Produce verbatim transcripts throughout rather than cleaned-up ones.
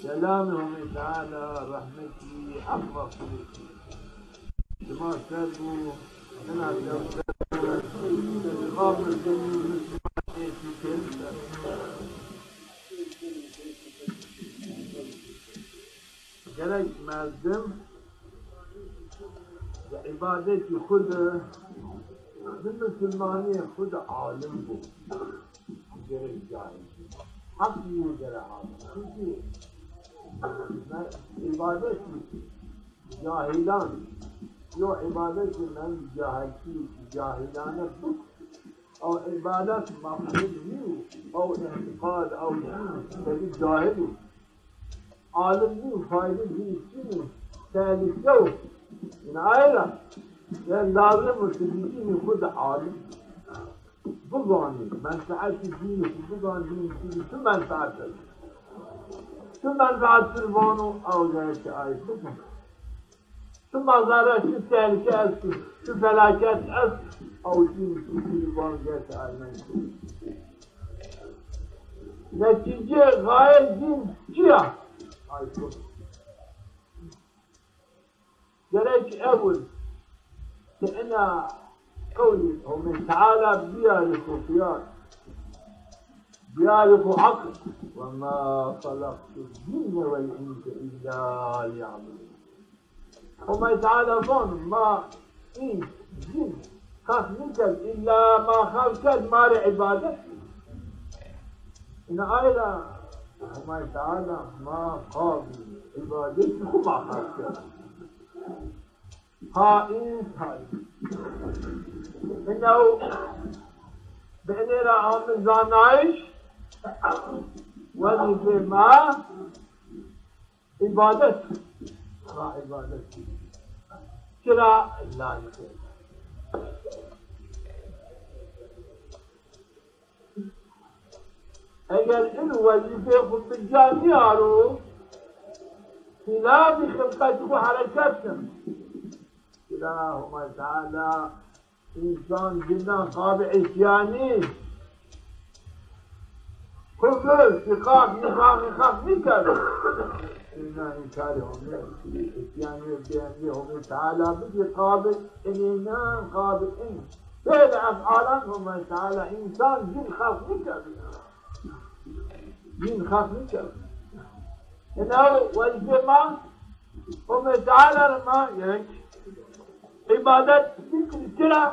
سلام همای تعالی، رحمتی، عفو. شما سر بو، انا سر بو، خامر دنی، شما سر بو. گرک مردم به عبادت خود، به مسلمانی خود عالم بو. گرک جاهل بو. حق نیه گرک عالم. چونکی عبادت جاهلان، یو عبادت من جاهلتی، جاهلانه بو. او عبادت مقصود نیه، او اعتقاد، او دین، تبی جاهل عالم نیه، فایده نیه، چی نیه، تهلکه و. این آیرا، یعنی لازم است دین خود عالم بزانی، منفعت دین خود بزانی، دین خود چه منفعت است؟ چه منفعت بر وانو او جای که آیت بکن؟ چه مزاره، چه تهلکه است، چه فلاکت است، او دین خود بزانی جای که آیت. نتیجه غایه دین چیه؟ آیت بکن. گرک اول که انا قولی همای تعالی بیاری خو خیال، بیاری خو عقل. وما خلقت الجن والانس الا لیعبدون. همای تعالی فان ما این جن خلق نکرد، الا ما خلق کرد مار عبادت. این آیرا همای تعالی ما قابل عبادت خو ما خلق کرد. ها این، ها این. انه به انه را آمد زانایش وظیفه ما عبادت. ما عبادت. چرا؟ لایق. اگر این وظیفه خو به جا نیارو، خلاف خلقت خو حرکت کن. خدا همای تعالی انسان جنان قابل عصیانی، کفر، شقاق، نفاق، نفاق نکرد. اینا انکار همه عصیانی بیانی همای تعالی بگی قابل، اینا قابل این. فعل افعالان همای تعالی انسان جن خلق نکرد. دین خاص نیست. اینا وظیفه ما، همای تعالی ما یک عبادت بکنیم. چرا؟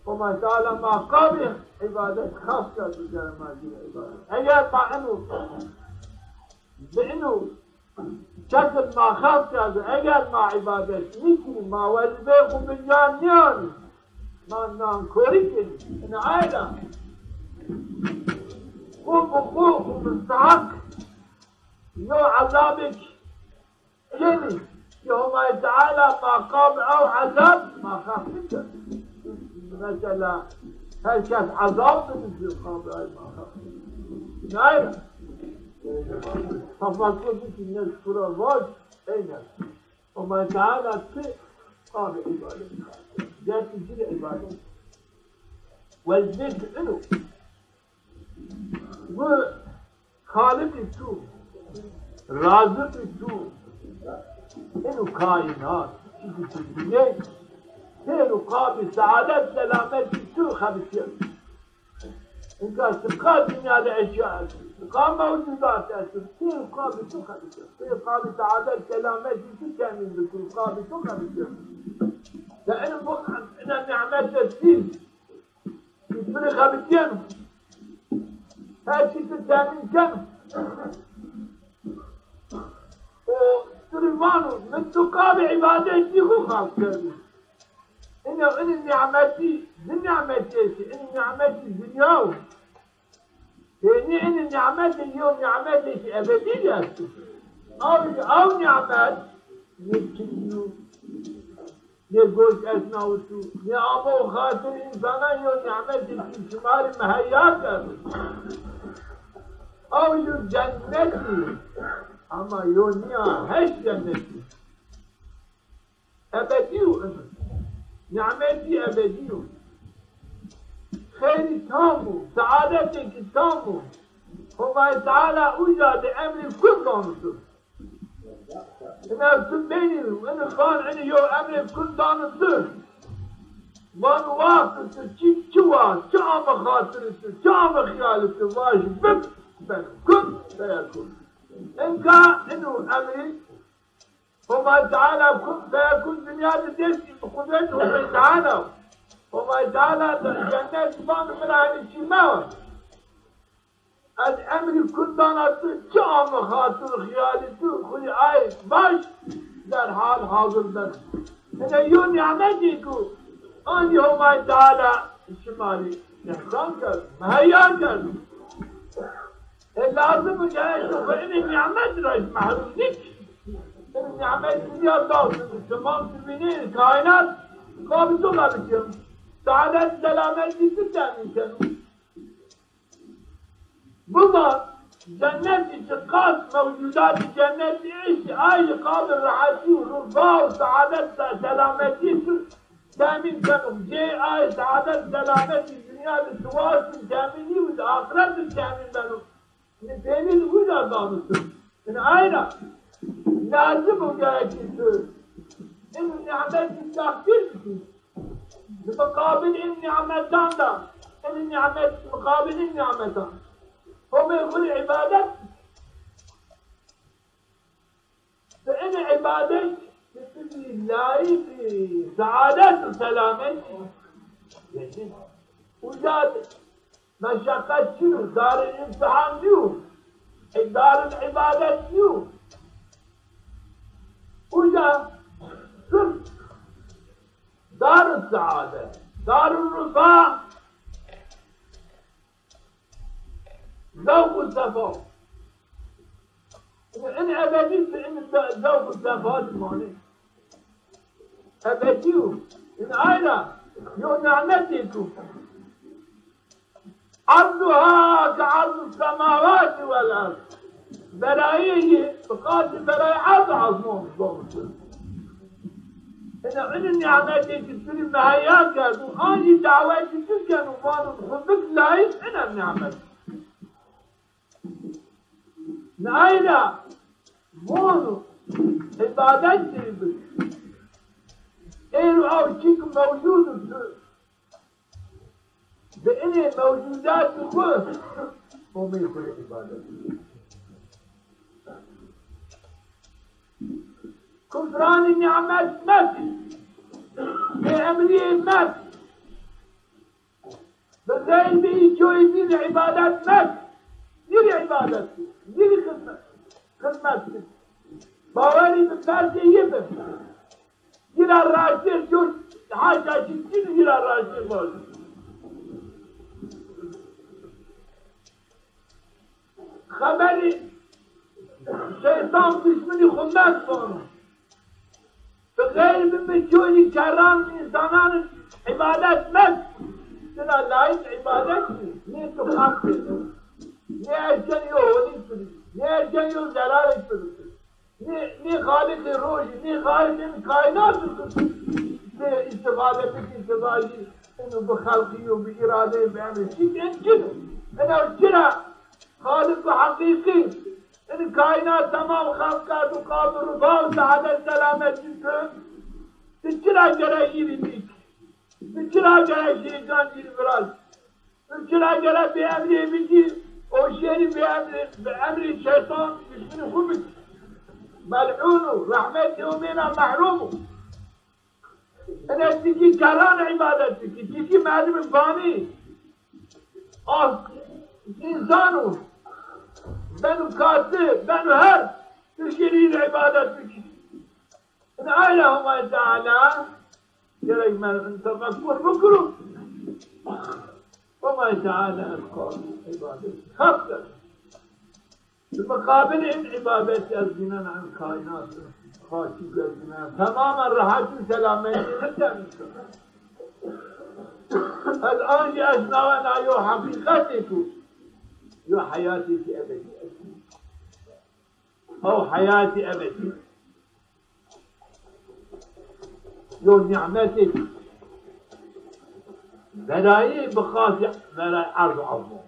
همای تعالی ما قابل عبادت خاص کرد، بجای ما دین عبادت. اگر ما انو، به انو شکل ما خاص کرد، اگر ما عبادت نکنیم، ما وظیفه خو به جا نیاریم، ما نانکوری کنیم. این آیدا خو به خو، خو مستحق یو عذابی کنیم که همای تعالی ما قابل او عذاب ما خاص کرد. مثلا هر کس عذاب بده، قابل او ما خاص کرد. نه. تفکر بکن، نه، تو را واج، اینه. همای تعالی تی قابل عبادت. در تی عبادت. و ذکر انو. و خالق تو، رازق تو، انو کائنات. چیزی که دیگه، تی رو قابل سعادت، سلامتی تو خبر چیه؟ انگار تی قا دنیا ده اشیا است. تی قا موجودات است. تی قا به تو خبر است. تی قا به سعادت، سلامتی تو تامین بکن. قا به تو خبر است. ده این بخ-، این نعمت دستی. تو ره خبر کن. هر چی تو تامین کن. او تو ره وانو، من تو قا به عبادت دی خو خاص کردم. این، این نعمتی، این نعمتی، این نعمتی دنیا. یعنی این نعمت یو نعمت ابدی است. او، او نعمت، نه چیزی، نه گوش اشناوتو، نه آب و خاطر انسانان یو نعمت که شمار مهیا کرد. او یو جنتی، اما یو نیا هشت جنتی. ابدی و نعمتی ابدی و خیری تام و سعادتی که تام و Homay Teala uca di emrî kul danistu. Ina tu benî, ina van, ina yo emrî kul danistu. Van wextî tu çi, çi wa, çi ame xatirî tu, çi ame xiyalî tu, vaj bib, ben, kun feyekun. Inka inu emrî Homay Teala kun feyekun dinya di dest bi qudret Homay Teala. Homay Teala da cennet van mi ra henî çi mewa. Ez emrî kun dana tu, çi ame xatir xiyalî tu, xu rî ay baş, derhal hazir ben. Ina yo nîmetî ku anî Homay Teala şima rî îhsan kerd, muheyya kerd. E, lazim o gerek tu xu inî nîmet ra mehrûm nîk. Inî nîmet dinya da, temam tu vînî, kaînat, qabî tu qabî keno. Seadet, selametî tu temîn keno. Bima cennetî çiqas mewcudatî cennetî eştî, ay qabî rehetî û rufa û seadet, se-, selametî tu temîn keno. Cê ay seadet, selametî dinya di tu wastî temînî û di axiret di temîn beno. Ini peynî di uca danistu. Ini ayna lazim o gerek tu ini nîmetî takdîr bikî. Di muqabil ini nîmetan da, ini nîmet, muqabil ini nîmetan, Homê xu rî îbadet. Bi ini îbadet, bi layîqî seadet û selamet. Uca meşeqet çin o, darul îmtihan nîyo, e, darul îbadet nîyo. Uca sirf darul seadet, darul rıfah, zewq û sefa. In ebedî, in ze-, zewq û sefa di manê. Ebedî yo. In ayna yo nîmetî ku. Arduha ke ardus semawati vel ard. Verayê yi bi qasî verayê erd û azman danistu. Ina, ina nîmetî ki tu rî muheyya kerdo, ancî dawetî tu keno, vano xu bik layîq, ina nîmet. Nayla vano îbadet bik. Êro aw çîk mewcud tu bi inê mewcudatî xu, Homê xu rî îbadet. Kufranî nîmet mekî. Bêemrîyê mekî. Bi xeyr bi î çoyî dîn îbadet mekî. Dîn îbadet. Dîn xizmet. Xizmet. Bawerî bi ferzê yi bi. Yi ra raştêr coş, haşa ki çin yi ra raştêr baş. Xeberî şeytan duşminî xu mevano. Bi xeyr bi mi çoyî kerran însanan îbadet mek. Sira layîq îbadet nî. Nê tu haq, nê erken yo honî sirî, nê erken yo zerarê sirî. Nê, nê Xaliqê rojî, nê Xaliqê kaînatî tu, nê îstifade bikî, îstifade inu bi xelqî û bi îradeyî, bi emrî. Çi, en çi? Ina çira Xaliq bi heqîqî ini kaînat temam xelq kerd û qadîr û bab seadet selametî tu, tu çira gere yi rî bîk? Tu çira gere şeytan yi rî viraz? Tu çira gere bêemrî bikî, o şêrî bêemrî, bi emrî şeytan duşminî xu bikî? Mel'ûn o, rehmetê Homê ra mehrûm o. Ina tikî kerran îbadet bikî, tikî merdim banî. As, însan o. Beno katib, beno her, tu şêrî îbadet bikî. Ina ayna Homay Teala gerek merdum tefekkur bikiro. Homay Teala ez qabil îbadet haq kerd. Bi muqabil in îbadet ez bînen, in kaînat, xakî ez bînen. Temamen rehet û selametî temin kerd. Ez ancî eşnawena yo heqîqetê ku yo heyatêkî ebedî. O heyatî ebedî. Yo nîmetêkî. Verayî bi xasî verayî erd û azman.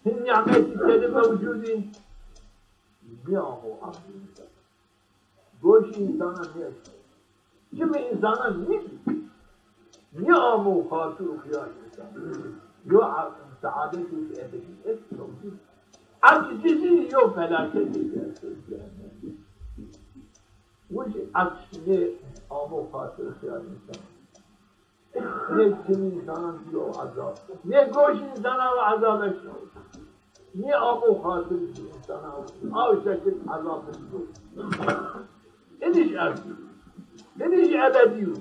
Hin ni'metî tede mewcûd in, niamo aqlê insan. Goşê insanan nêşî. Çimê insanan nî, niamo xatir û xiyal insan. Yo a-, seadetê ebedî est mewcûd. Aczî yo felaketê est. Wişî aczî niamo xatir û xiyal insan. Nê çimê insanan yo ezab. Nê goşê insanan yo ezab eşno. Niamo xatir insanan yo. Aw şekil ezab eşno. Inîş est. Inîş ebedî yo.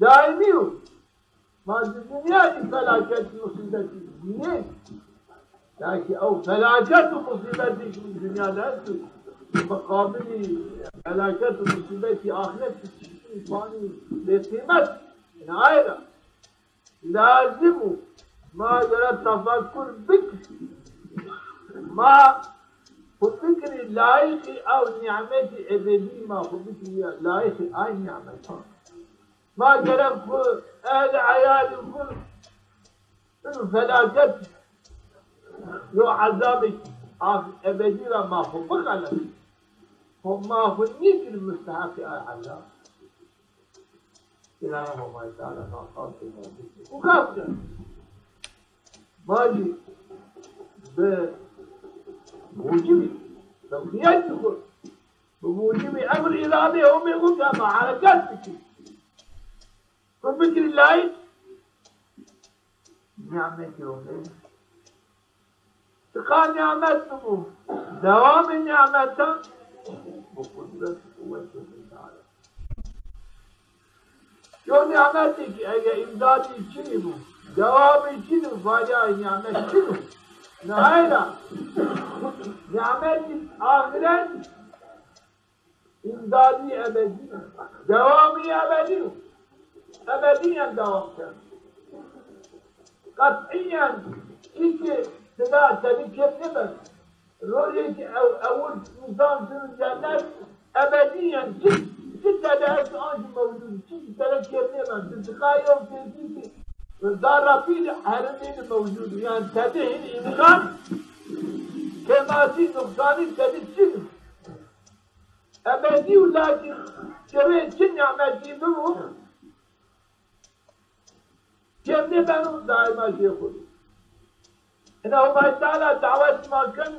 Daîmî yo. Ma di dinya di felaket musîbetî dînê. Lakin o felaket û musîbetî ki dinya de esto, muqabilî felaket û musîbetî axiret ki çiştî fanî bêqîmet. Îna ayrı. Lazim o ma gere tefekkur bik. Ma xu bikirî layiqî ew nimetî ebedî, ma xu bikirî layiqî ay nimet. Ma gerek xu, ehl eyalî xu, ino felaket, yo ezabê ax-, ebedî ra ma xu bixeles. Xu ma xu nîkir musteheqî ay ezab. Îlahi Homay Teala ma xas kerd. Xu xas kerd. Ma jî bi mucibî, bi niyetî xu, bi mucibî emr îradeyê Homê xu ke ma hereket bikî. Xu bikirî layîq nimetî Homê. Çiqa nimet bibo, dewamê nimetan bi qudret û quwetê Homê Teala. Yo nimetî ki ege îmdadî çinî bo, dewamî çinî bo, varî ay nimet çinî bo. Nihayra nimetî axiret, îmdadî ebedî, dewamî ebedî, ebedîyen dewam kerd. Qet'îyen, çî ki tida tedî kêm nêbeno. Rojê ki ew, ewil însan şino cennet, ebedîyen çi, çi tede est an jî mewcûd, çî ki tede kêm nêbeno. Ti çiqa yo kêsî ki zarra pîl herîmî de mewcûd, yanî tede hîn îmkan kêmasî, nuqsanî tede çin o. Ebedî yo, lakin çirê çi nimetî bibo, kêm nêbeno, daîma jê xu. Îna Homay Teala dawet ma ken,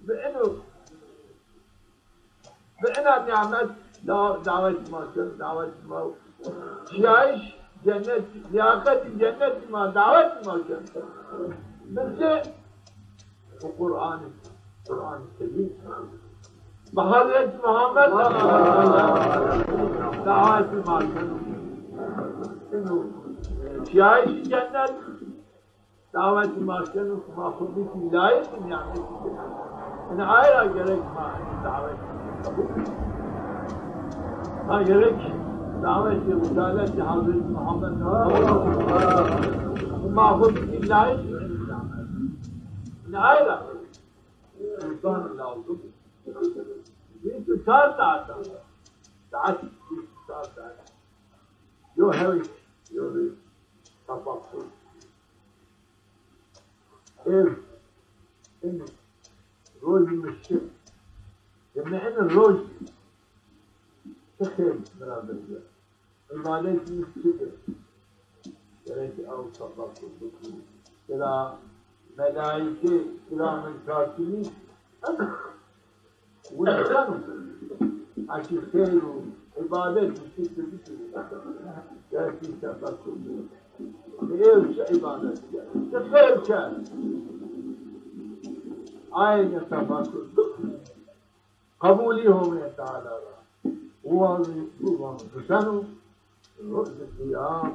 bi ino, bi ina nimet da-, dawet ma ken, dawet ma. Çiyayîş cennet, lîyaqetî cennet ma dawet ma ken. Bi çi? Bi Quran, Quran Kerîm. Bi Hazret Muhammed sallallahu aleyhi ve sellem dawet ma keno. Ino, e, çiyayîş cennet dawet ma keno, ma xu bikî layîq nimet. Ino ay ra gerek ma dawet qebul. Ma gerek dawetê risaletî Hazret Muhammed sallallahu aleyhi ve sellem ma xu bikî layîq. Ino ay ra Însan lazim. Vîst û çar saat. Saat vîst û çar saat. Yo hewş, yo bir tefekkur. Ev, in rojî mi şi. Yeme in rojî. Çi xêr mi ra vercî. Îbadetî çidir? Gerek ew tefekkur bikî. Sira melaîke kiramel katibîn wişkeno. Heçî xêr û îbadet û çidir bikî. Gerek tefekkur bikî. Ew çi îbadet kerd? Çi xêr kerd? Aynî tefekkur bikî. Qebulî Homê Teala ra. Û wazî, û wazî duseno, rojê qiyam,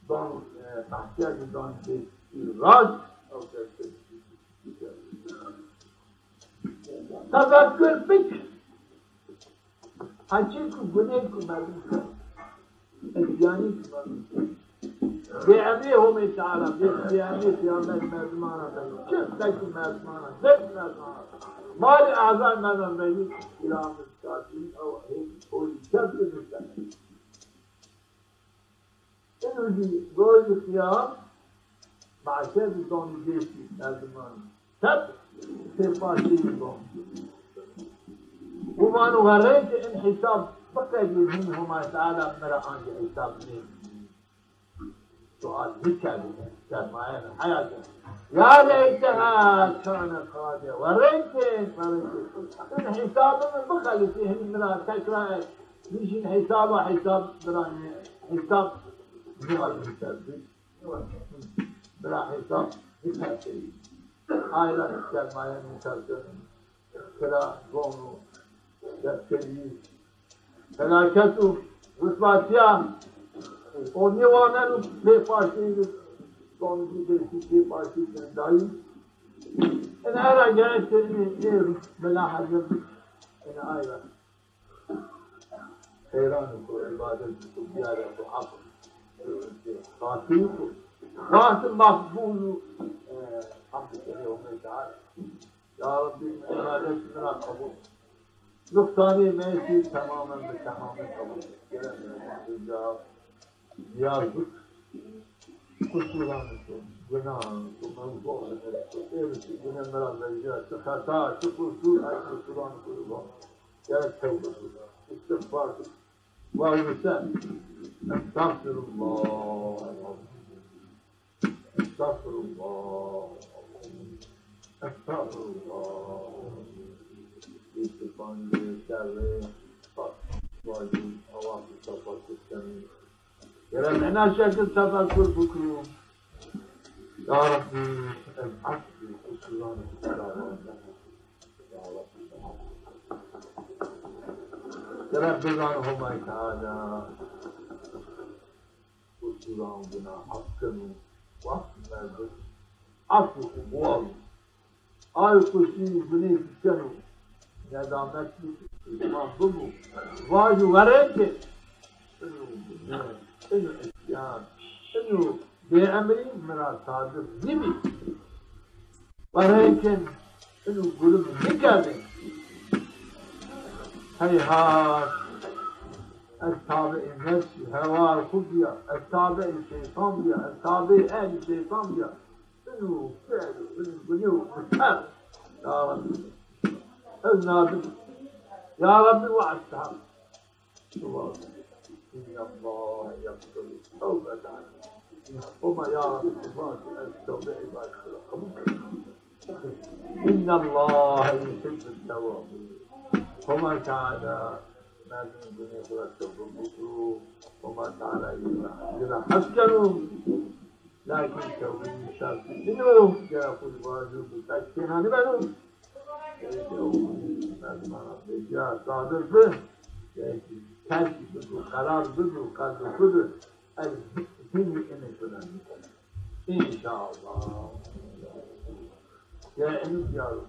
dan, e, mahşer dan de rast, ew de tefekkur bik. Heçî ku gunê ku merdim kerd. Îsyanî ki merdim. Bê emrê Homê Teala, bê, bê emrê peyxamber merdiman ra beno. Çi belkî merdiman ra, belkî merdiman ra. Malê ezay merdiman beno. Kiramel katibîn, ew hêt, o kes ki nuştene. Ino jî rojê qiyam, عشر دانی دئشی مردمان. تب سه پارچه‌یی بان. اومان وارن که ان حساب بقدر من هما تعالی مرا آنجا حساب نی. سؤال نکرد، سرمایه حیات. یا لیتها کانت القاضیة. وارن که، وارن که ان حساب من بخلصی، همی مرا تکرار. نیشین حساب، حساب برانه، حساب نوال می‌کرد. برا حساب بکرده. آیرا سرمایه می‌کرده. کرا گونو دستگیری. فلاکت و رسواتیا. او نیوانن و پی پاشی، گونو دستی پی پاشی زندایی. ان آیرا گرفته این، این ملاحظه. ان آیرا حیران کو، عبادت کو، زیارت کو، عقل. خاطر کو. خاطر مقبول، اه، حمد کنی و من تعالی. یا ربی، عبادت مرا قبول. نقصانی میسی تماما به تمام قبول. گرم اینجا نیاز بود. قصوران تو، گناه تو، منظور تو، ایرسی گناه مرا ویجا، چه خطا، چه قصور، ای قصوران تو، یا توبه کو، استغفار کو. واجه سن، استغفر الله العظیم. استغفر الله العظیم. استغفر الله العظیم. استغفار الله. واجه، آواز صفا کردن. گرم اینا شکل تفکر بکرو. یا ربی، از عفو قصوران تو. یا ربی، بزان همای تعالی قصوران گناه عفو کنو. وقت مرد عفو و بوال. آی قصور گناه کنو، ندامت بکو، پشیمان ببو. واجه وارن که انو گناه، انو عصیان، انو بی‌امری مرا صادر نبی. وارن که انو گلم نکردن. هیهات، از تابع نفس، هوا خو بیا، از تابع شیطان بیا، از تابع اهل شیطان بیا. انو فعل، انو گناه و بتر. یا ربی. از نادم. یا ربی، وعد تام. ان الله یقبل التوبة. هما یا ربی، از توبه عبادت قبول. ان الله یحب التوابین. هما تعالی مردم گناه خو توبه بکرو. هما تعالی ایرا حفظ کنو. لکن توبه شرط اینو، یا خود واجب تکتینانی بنو. یا توبه مردمان بجا صادر به. یا ترکی بدو، قرار بدو، قدر بدو. از همی اینه کنن. انشاءالله. یا اینو بیارو.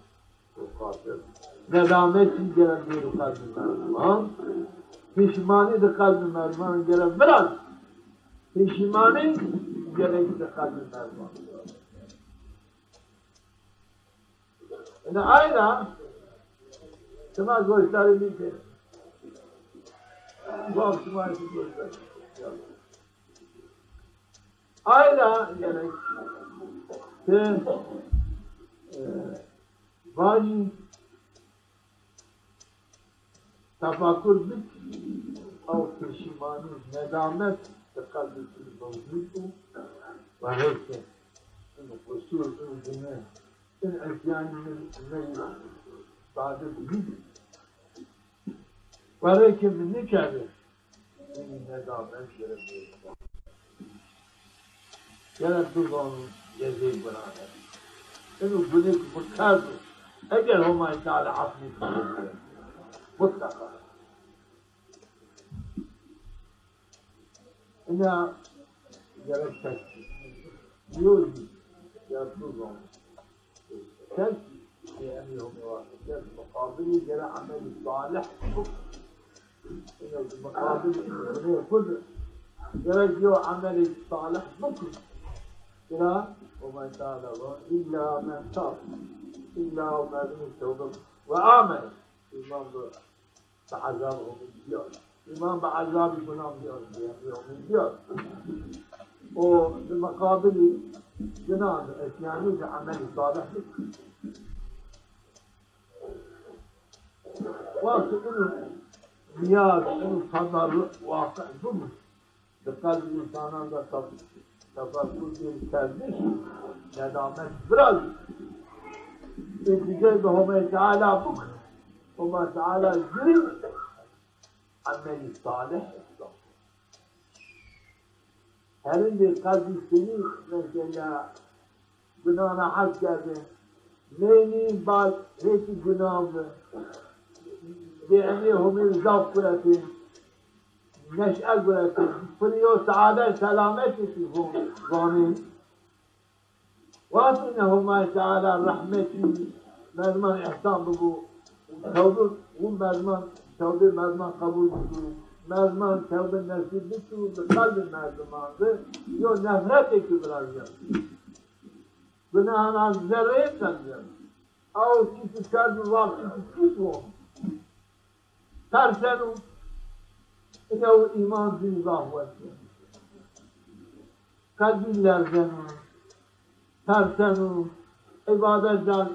ندامتی گره بیرو قلب مردمان. پشیمانی ده قلب مردمان گره بران. پشیمانی گره ده قلب مردمان. اینا آیرا شما گوشداری می‌کنید. باب شما ایشی گوشداری. آیرا گره که، اه، واجی تفکر بکن، او پشیمانی، ندامت در قلب تو موجود بو و هر که این قصور، این گناه، این عصیان من، من بعد بید. و هر که من نکرده، این ندامت گره بیرون. گره بزانو جزای گناه. اینو گناه که بکردو، اگر همای تعالی عفو نکرده، مطلقا. اینا گره تشکیل. یوزی، گره بزانو. کس، یعنی، هم واقعیت مقابلی گره عمل صالح بکن. اینو مقابل اینو خود. گره یو عمل صالح بکن. چرا؟ و من تعالی و الا من تاب. الا من توبه و آمن. ایمان به به عذاب همی بیاد. ایمان به عذاب گناه بیاد، یعنی همی بیاد. و به مقابل گوناہ، عصیانی، عمل صالح بوکون. وقت اینو نیاز، اینو تضرع واقع ببو، به قلب انسانان دا تف-، تفکر دیر کردش، ندامت برد، التجا به هومای تعالی بوکون، هومای تعالی گرید، عمل صالح انجام. هر ایندی قلب سنی، مثلا، گوناهان حس کردن، مئنی باز هیچ گوناه، به امر هومئن زاف گورتن، نشأه گورتن، فریو سعادت سلامتی کی هو-، هومئن. وقتی اینه هومای تعالی رحمتی مردمان احسان ببو، توبه، او مردمان، توبه مردمان قبول ببو، مردمان توبه نصیب بشو، به قلب مردمان ده، یو نفرتی کی برای گوناهان ذره قدر. او چیزی کرد و واقعی چیز و ترسنو، اینه او ایمان زین زاف وسیه. قلبی لرزنو، ترسنو، عبادت جان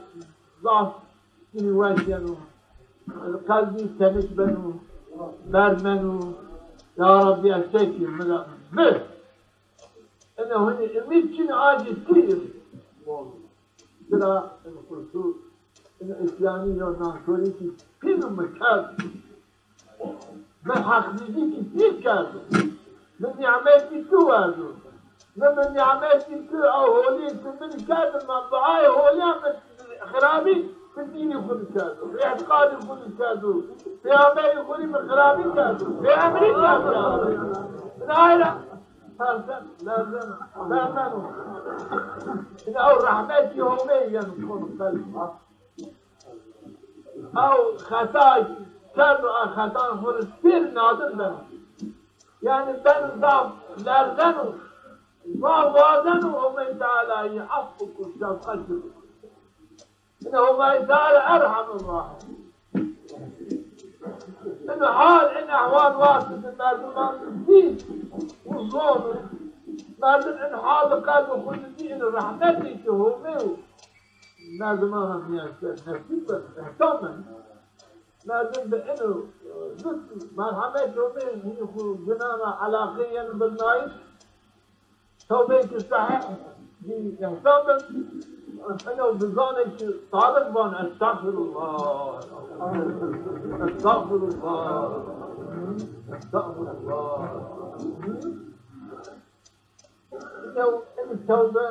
زاف زین وسیه‌نو، قلبی تنک بنو، برمنو، یا ربی اشتکی مدام. به اینه هنی امید چین آجی تیر. چرا این خصوص، این عصیانی یا نانکوری کی پیل مکرد، من حق دیدی کی پیر کردو، من نعمتی تو وردو، من، من نعمتی تو او هولی تو من کردو، من دعای هولی هم خرابی، من دینی خود کردو، اعتقادی خود کردو، پیامبری خودی من خرابی کردو، پیامبری کردو. من آیرا ترسن، لرزن، لرزن. این او رحمتی هومئن کون قلب. او خطا کرد و ا خطا خود پیر نادم دن. یعنی بن زاف لرزن و زاف وازن و هومئن تعالی عفو کو، شفقت کو. این هومای تعالی ارحم الراحمین. این حال، این احوال واسطه مردمان دید و زون. مردم این حال قلب خود دید، این رحمتی کی هومئن مردمان هم میان نصیب بد، احسان من. مردم به اینو لطف، مرحمت هومئن، این خو گوناهان علاقه یعنی بنایش، توبه کی صحیح، بی احسان بن، اینو بزانه کی صادق بان، استغفر الله، استغفر الله، استغفر الله. اینو، این توبه،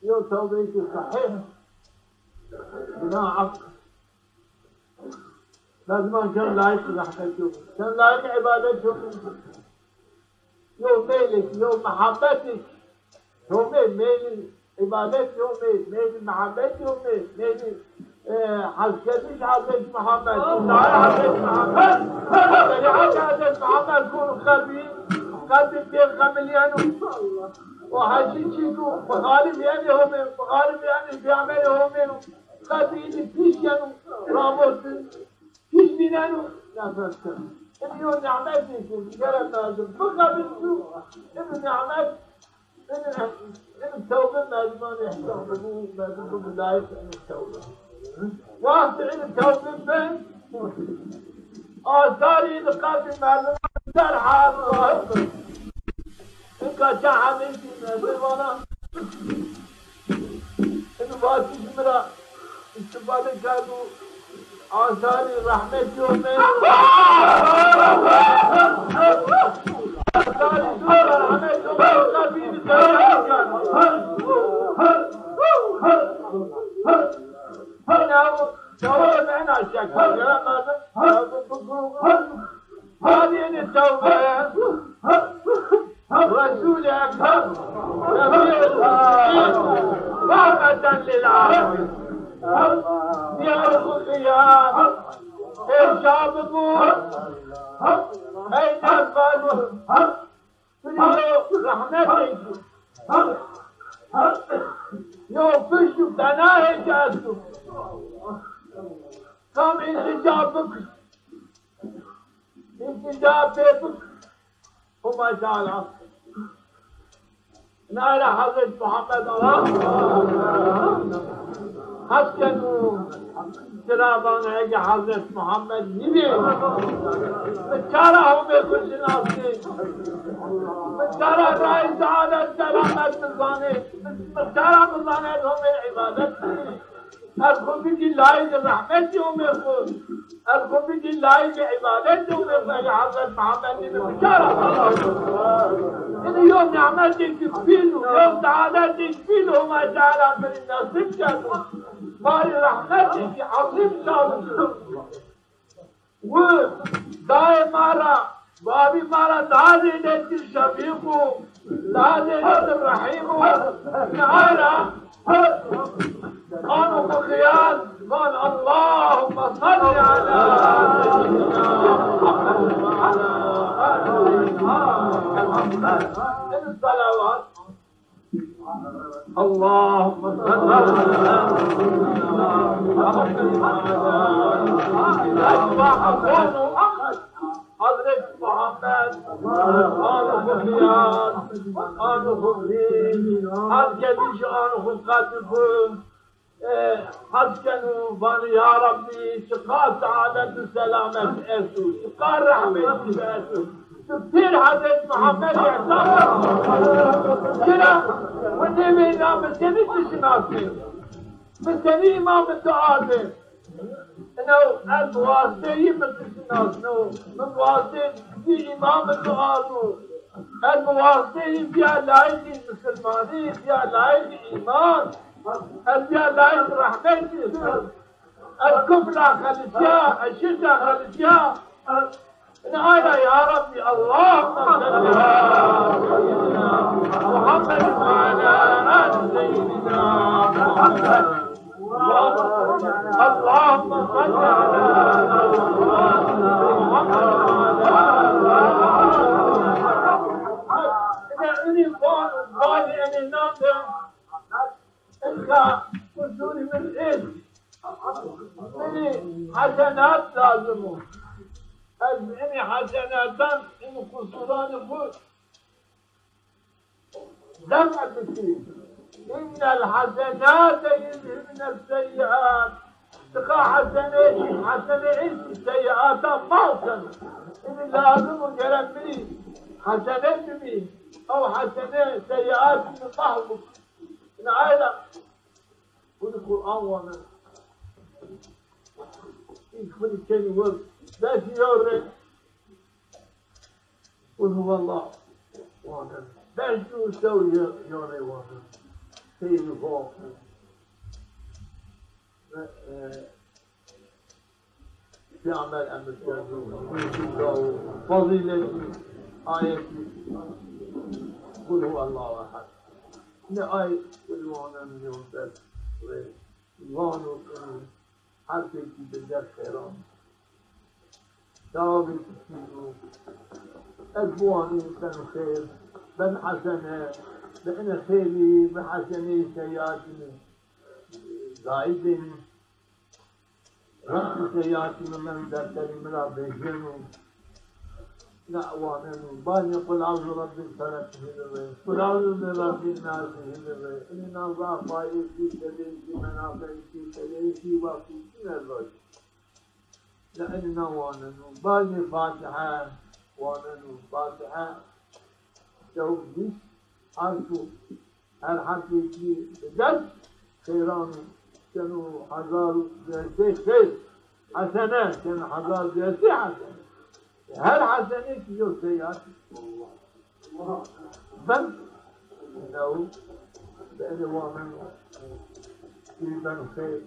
یو توبه کی صحیح، گوناه عفو. لازم کم لایق رحمت یو، کم لایق عبادت یو. یو میل، یو محبت، یو میل، میل عبادت، یو میل، میل محبت، یو میل، میل، اه، حج کردن حضرت محمد، دعای حضرت محمد، شریعت حضرت محمد کون قلبی، قلبی پیغمبریانو. و هر چی چی کو مخالف یعنی هومئن، مخالف یعنی پیغمبر هومئن. قلبی اینی پیش یعنی رابط پیش بینن و نفرت کن. این یو نعمتی کی دیگر مردم بقبول کو، این نعمت، این، این توبه مردمان احسان ببو، مردم ببو لایق این توبه. وقت این توبه بن، آثار این قلب مردمان در حال ظاهر بن. این که چه همه چیز مردمان این واتی مرا استفاده کردو، آثار رحمت یومئن. آثار رحمت یومئن قبیل کردو. نه، توبه نه شک. هذه التوبة. رسول أكرم، شفيع المسلمين، رحمة للعالمين. يا رقية، ای شاه ببو، ای درمان، تو رحمت، یو پشت و پناه جاتو. کم التجا بکن، التجا بکن. هما تعالی. ناله حضرت محمد آقا، هسکن او چرا بانه اگه حضرت محمد نیبی، به چاره همی خو شناسی، به چاره راه سعادت سلامت بزانه، به چاره بزانه همی عبادت کنی. از خو بیگی لایق رحمت همی خو، از خو بیگی لایق عبادت همی خو، اگه حضرت محمد نیبی به چاره. این یو نعمتی که پیلو، یو سعادتی که پیلو ما تعالی پر نصیب کرد. باری رحمتی که عظیم شد. و دای مارا، بابی مارا دادی دیتی شفیقو، دادی دیتی رحیمو، نهارا، آنو خو خیال، قال: اللهم صل على سيدنا محمد وعلى آل سيدنا محمد. این صلوات اللهم صل على سيدنا محمد. حضرت محمد، آن خو خیال، آن خو دین، هر کدیش آن خو قدر، اه، هسکن او بانه یا ربی، چقدر سعادت و سلامت ایسو، چقدر رحمت ایسو. تو پیر حضرت محمد احسان. چرا؟ و نیمه اینا به سنی تو شناسه، به سنی امام تو آزه. انو از واسطه ای من تو شناسنو، من واسطه ای امام تو آزو، از واسطه ای بیا لایق مسلمانی، بیا لایق ایمان، از بیا لایق رحمت. از کفر خلصیا، از شرک خلصیا. ناله یا ربی، اللهم صل على سيدنا محمد وعلى آل سيدنا محمد. اللهم صل على سيدنا محمد وعلى آل سيدنا محمد. اینی بان، بان اینی نام ده. انکا حضور من ایست. منی حسنات لازمو. از اینی حسناتان، این قصوران خو دفع بکری. ان الحسنات یذهبن السیئات. تقا حسنه، حسنه ایستی سیئاتا محو کن. اینی لازمو گره منی حسنه ببی. او حسنه سیئات محو بکن. ناله خو قرآن وانه. این خو کلمه وانه. دس یوره قل هو الله وانه. دس یو سو یوره وانه. خیلی خوب. اه، پیامبر امر کردو، فضیلتی آیتی قل هو الله احد. نه آی قل وانه میون دس و وانو کنی، هر کسی به دس خیران. ثوابی کشیدو، از بوانی بن خیر، بن حسنه، بن خیری، بن حسنه سیئاتی زایدین. رب سیئاتی من دفتری مرا بجنو. نه واننو. بانی قل اعوذ برب الفلق هیلوه. قل اعوذ برب الناس هیلوه. اینی نازا فایده‌ای، فایده‌ای، منافعی، فایده‌ای، وقتی کی نزاش. نه اینی نواننو. بانی فاتحه واننو. فاتحه. جو بیس حرفو. هر حرفی کی به دس خیران، چنو هزار و دویست خیر. حسنه، چنو هزار و دویست حسنه. هر حسنه کی یو سیئات. بن، نو، بن وانن، کی بن خیر.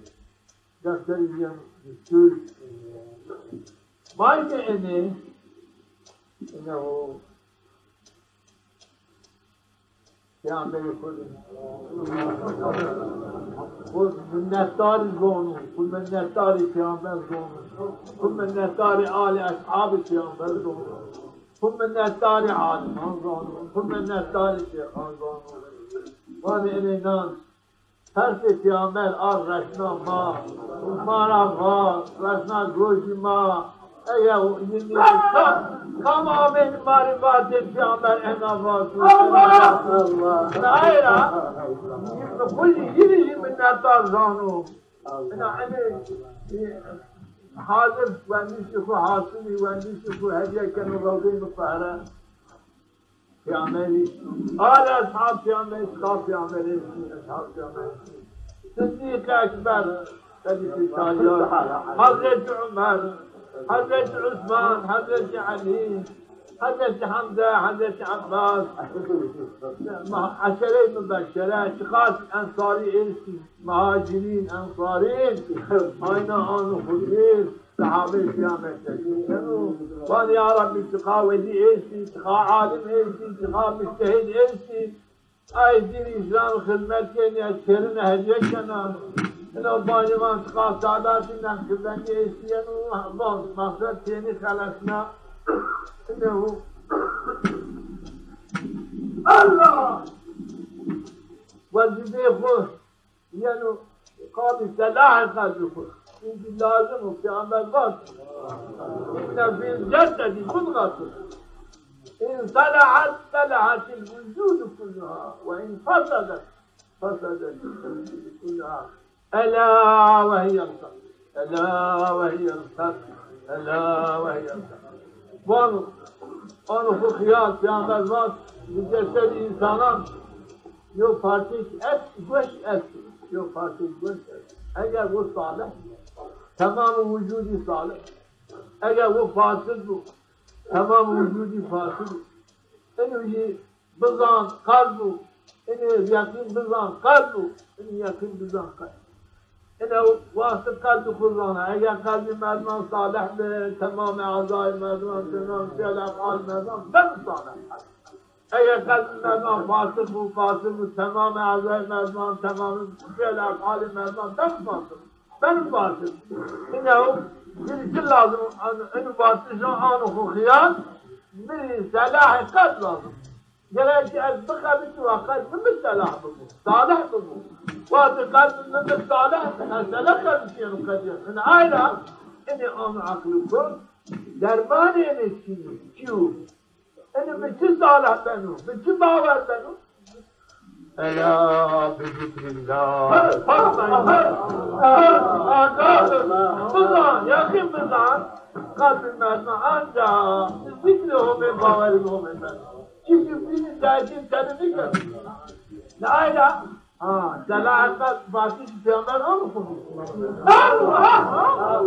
دفتری یم دستور. بای که اینه، اینه هو. پیامبر خود. خود منتداری زانو، خود منتداری پیامبر زانو، خود منتداری آل اصحاب پیامبر زانو، خود منتداری عالمان زانو، خود منتداری شیخان زانو. وانی اینان ترس پیامبر آر رسنا ما، ما را ما، رسنا گوش ما، Ya, tamamên marifatê Peyğamber ena vat. Allah! Allah! Nayra, xu yî minnetdar zano. Ena, ene, e, hazir wendişî xu, hasili wendişî xu hediye keno Rewdeyê Mutehhere. Peyğamberî, al eshab Peyğamberî, eshab Peyğamberî, eshab Peyğamberî. Siddîq Ekber, Xelîfe çarîyar, Hezretî Umer, Hezretî Usman, Hezretî Elî, Hezretî Hemze, Hezretî Ebbas. Ma-, eşere-i mubeşşere, çiqas ensarî êstî, muhacirîn, ensarîn, ayna an xu bî. Sehabê Peyğamber. Yeno, van ya Rebbî, çiqa welî êstî, çiqa alim êstî, çiqa muctehid êstî. Ay dîn Îslam xizmet kenî, ez çerine hediye kena. Ino banivan çiqa Sadatî, Neqşîbendî êstî, yeno, van maqsed kenî xelesna. Ino. Allah! Wezîfê xu Yeno, qabî selahê qelbî xu. Çunke lazim o, Peyğamber vat: "İnne fil cesedi mudğatun. İn salahat, salahatil vucudu kulluha. Ve in fesedet, fesedetil vucudu kulluha. Ela ve hiyel kalb. Ela ve hiyel kalb. Ela ve hiyel kalb." Vano, ano xu xiyal, Peyğamber vat, bi cesedî însanan yo parçe et, goş est, yo parçe goş est. Eger o salih, temam vucudî salih. Eger o fasid bu, temam vucudî fasid bu. Ino jî bizan qelb bu, ino yeqîn bizan qelb bu, ino yeqîn bizan qelb. Ino wextî qelbî xu zana. Eger qelbî merdiman salih bi, temamê ezayê merdiman, temamê fiil efalê merdiman ben salih. Eger qelbî merdiman fasid bu, fasid bu, temamê ezayê merdiman, temamê fiil efalê merdiman ben fasid. Ben fasid. Ino, bir şey lazim, ino, ino fasid, ano xu xiyal, bir selahê qelb lazim. Gerek ki ez bixebitim, wa qelbî mi selah bibo, salih bibo. Wextî qelbî mi bi salih, ez seleh xebitîyeno qedîya. Ino ayra, ino ano eqlî xu, dermanê ino çî yo, çî yo. Ino bi çi salih beno, bi çi bawer beno? Ela bi zikrillah. Agah bi, bizan, yeqîn bizan. Qelbî merdiman ancax bi zikrê Homê, bawerî bi Homê beno. Çunke bînî dergîn tenî nîkeno. Ne ayra? Ha, selahê qelb, vatişî Peyğamber ano xu.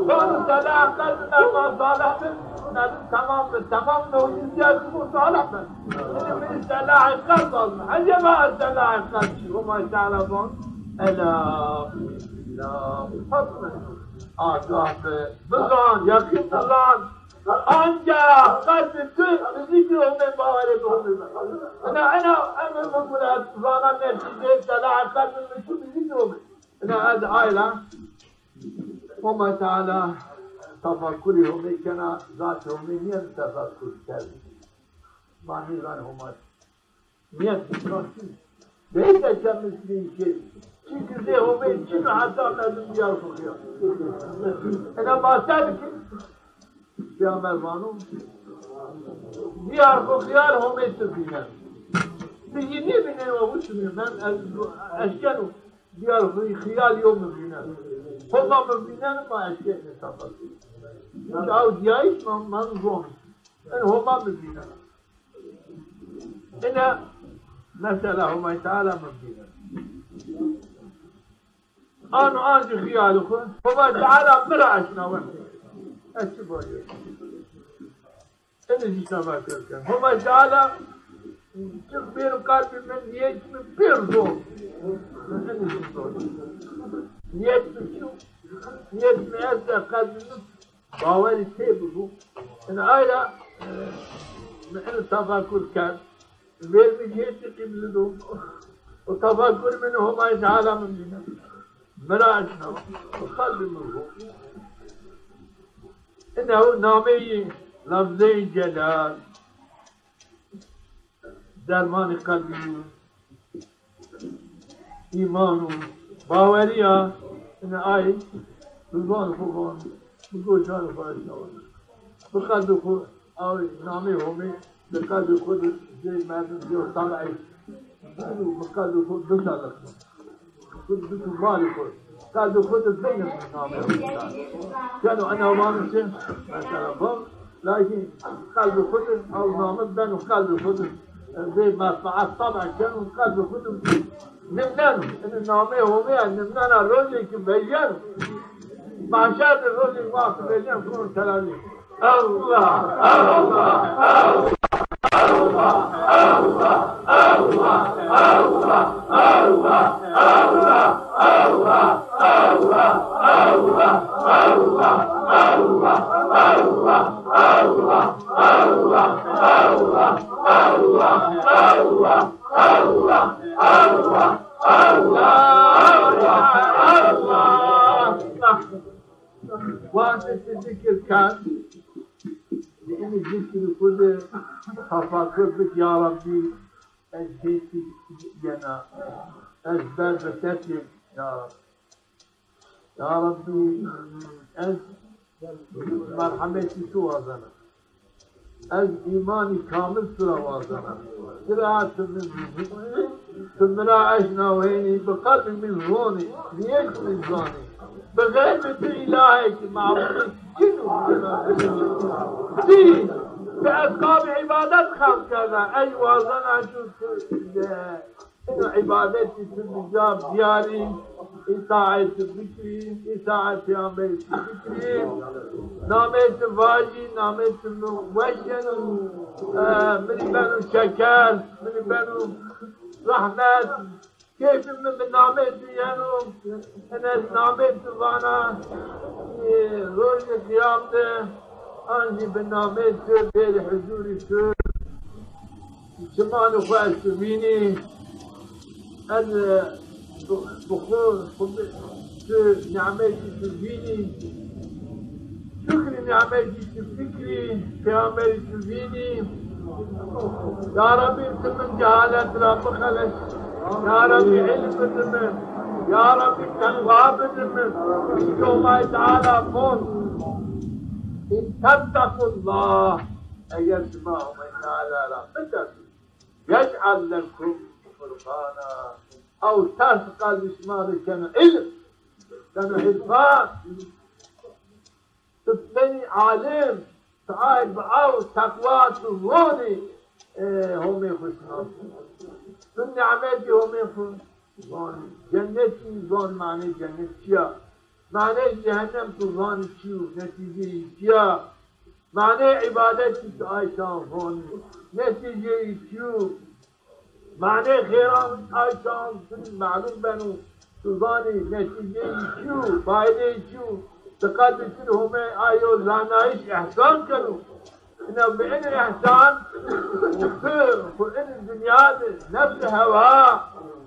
Vano selahê qelbî merdiman salih bi, merdim temam bi, temam bi, o cüziyat bu salih bi. Şimdi bir selahê qelb lazim. Eceba selahê qelb çi? Homay Teala van: Ela bi zikrillah. Agah bi, bizan, yeqîn bizan. Ancax qelbî tu bi zikrê Homê, bawerî bi Homê beno. Ina, ina, ina, mesela, zana netîceyê selahê qelbî mi tu bi zikrê Homê. Ina ez ayra Homay Teala tefekkurê Homê kena, zatê Homê nîyeno tefekkur kerdî. Ma nîzan Homay. Niyet, nasıl? Neyse, kendisi şey. Çünkü de Homê çin o, hatta merdim diyar xu xiyal. Ina ma ser ki, Peyğamber vano, diyar xu xiyal Homê tu bînen. Tu yi nêbînen, wa bu çi bînen? Ben ez-, eşkeno diyar xu xiyal yo mi bînen. Homa mi bînen, ma eşkenê tefekkur. Çünkü aw diyayîş ma, ma zon. Ino Homa mi bînen. Ina mesela Homay Teala mi bînen. Ano ancî xiyalê xu, Homay Teala mi ra eşnawen. Ez çi bacero? Ino jî tefekkur ken. Homay Teala çik bêro qelbî mi, niyet mi pêr zon. Ino jî zon. Niyet mi çi? Niyet mi este qelbî mi bawerî tê bibo. Ina ayra, e, mi ino tefekkur kerd. Vêr mi jê ti qîbli do. O tefekkur mi ino Homay Teala mi bînen. Mi ra eşnawen. O qelbî mi bibo. Ina o nameyê lafzeyê celal. Dermanê qelbî yo, îman o, bawerî ya, ina ay, bi zon xu von, bi goşan xu eşnawen. Bi qelbê xo, ew namê Homê, bi qelbê xo de zey merdim, zey tabî. Bi qelbê xo biselix. Bi, bi tu malê xo. Qelbê xo de beno namê Homê. Keno ena vanê çi? Mesela bu. Lakin qelbê xo de ew name beno qelbê xo de. Zey menfeet tabî keno qelbê xo de. Nimneno, inî namê Homê ya, nimnena rojê ki vejeno. Mahşer de rojê wextî vejeno, kon terazî. Allah, Allah, Allah. Wextê ti zikir kerd, di inî zikir xo de tefekkur bik, ya Rebbî, ez hêtî yena, ez ber bi te têm, ya Rebbî. Ya Rebbî, ez merhemetî tu wazena. Ez îmanî kamil tu ra wazena. Çira tu mi, tu mi ra eşnawênî, bi qelbî mi zonî, niyet mi zonî. Bi xeyrî tu îlahêk, mabûdêk çin o. Ti, ti esbabê îbadet xelq kerda, ez wazena çi tu de. Ino îbadetî tu bi ca biyarî, îtaetî tu bikirî, îtaetî peyxamberî tu bikirî, namê tu vajî, namê tu mi weş yeno, e, mi beno şeker, mi beno rehmet, keyfî mi bi namê tu yeno, ene namê tu vana, e, rojê qiyam de, an jî bi namê tu bêrî huzurî tu. Çimanê xo ez tu vînî, ez, e, bi, bi xo, xo bi, tu nimetî tu vînî, şukrî nimetî tu fikirî, peyxamberî tu vînî. Ya Rebbî, tu min cehalet ra bixeles. Ya Rebbî, ilm bidi min. Ya Rebbî, teqwa bidi min. Çunke Homay Teala von, "İn tettequllah." Eger şima Homay Teala ra bitersî, yec'al lekum furqana. Ew ters qelbî şima ri keno ilm, keno irfan. Tu benî alim, tu ay bi ew teqwa tu zonî, e, Homê xo şinasî. Tu nimetî Homê xo zonî. Cennetî zonî, manê cennet çi ya. Manê cehennem tu zonî çi yo, netîceyî çi ya. Manê îbadetî tu ay çax zonî, netîceyî çi yo. Manê xêran ay çax tu malum beno, tu zanî, netîceyî çi yo, faydeyî çi yo. Ti qelbî tu Homê ayo zanayîş, îhsan keno. Ina bi in îhsan, tu, tu in dinya de nefs, hewa,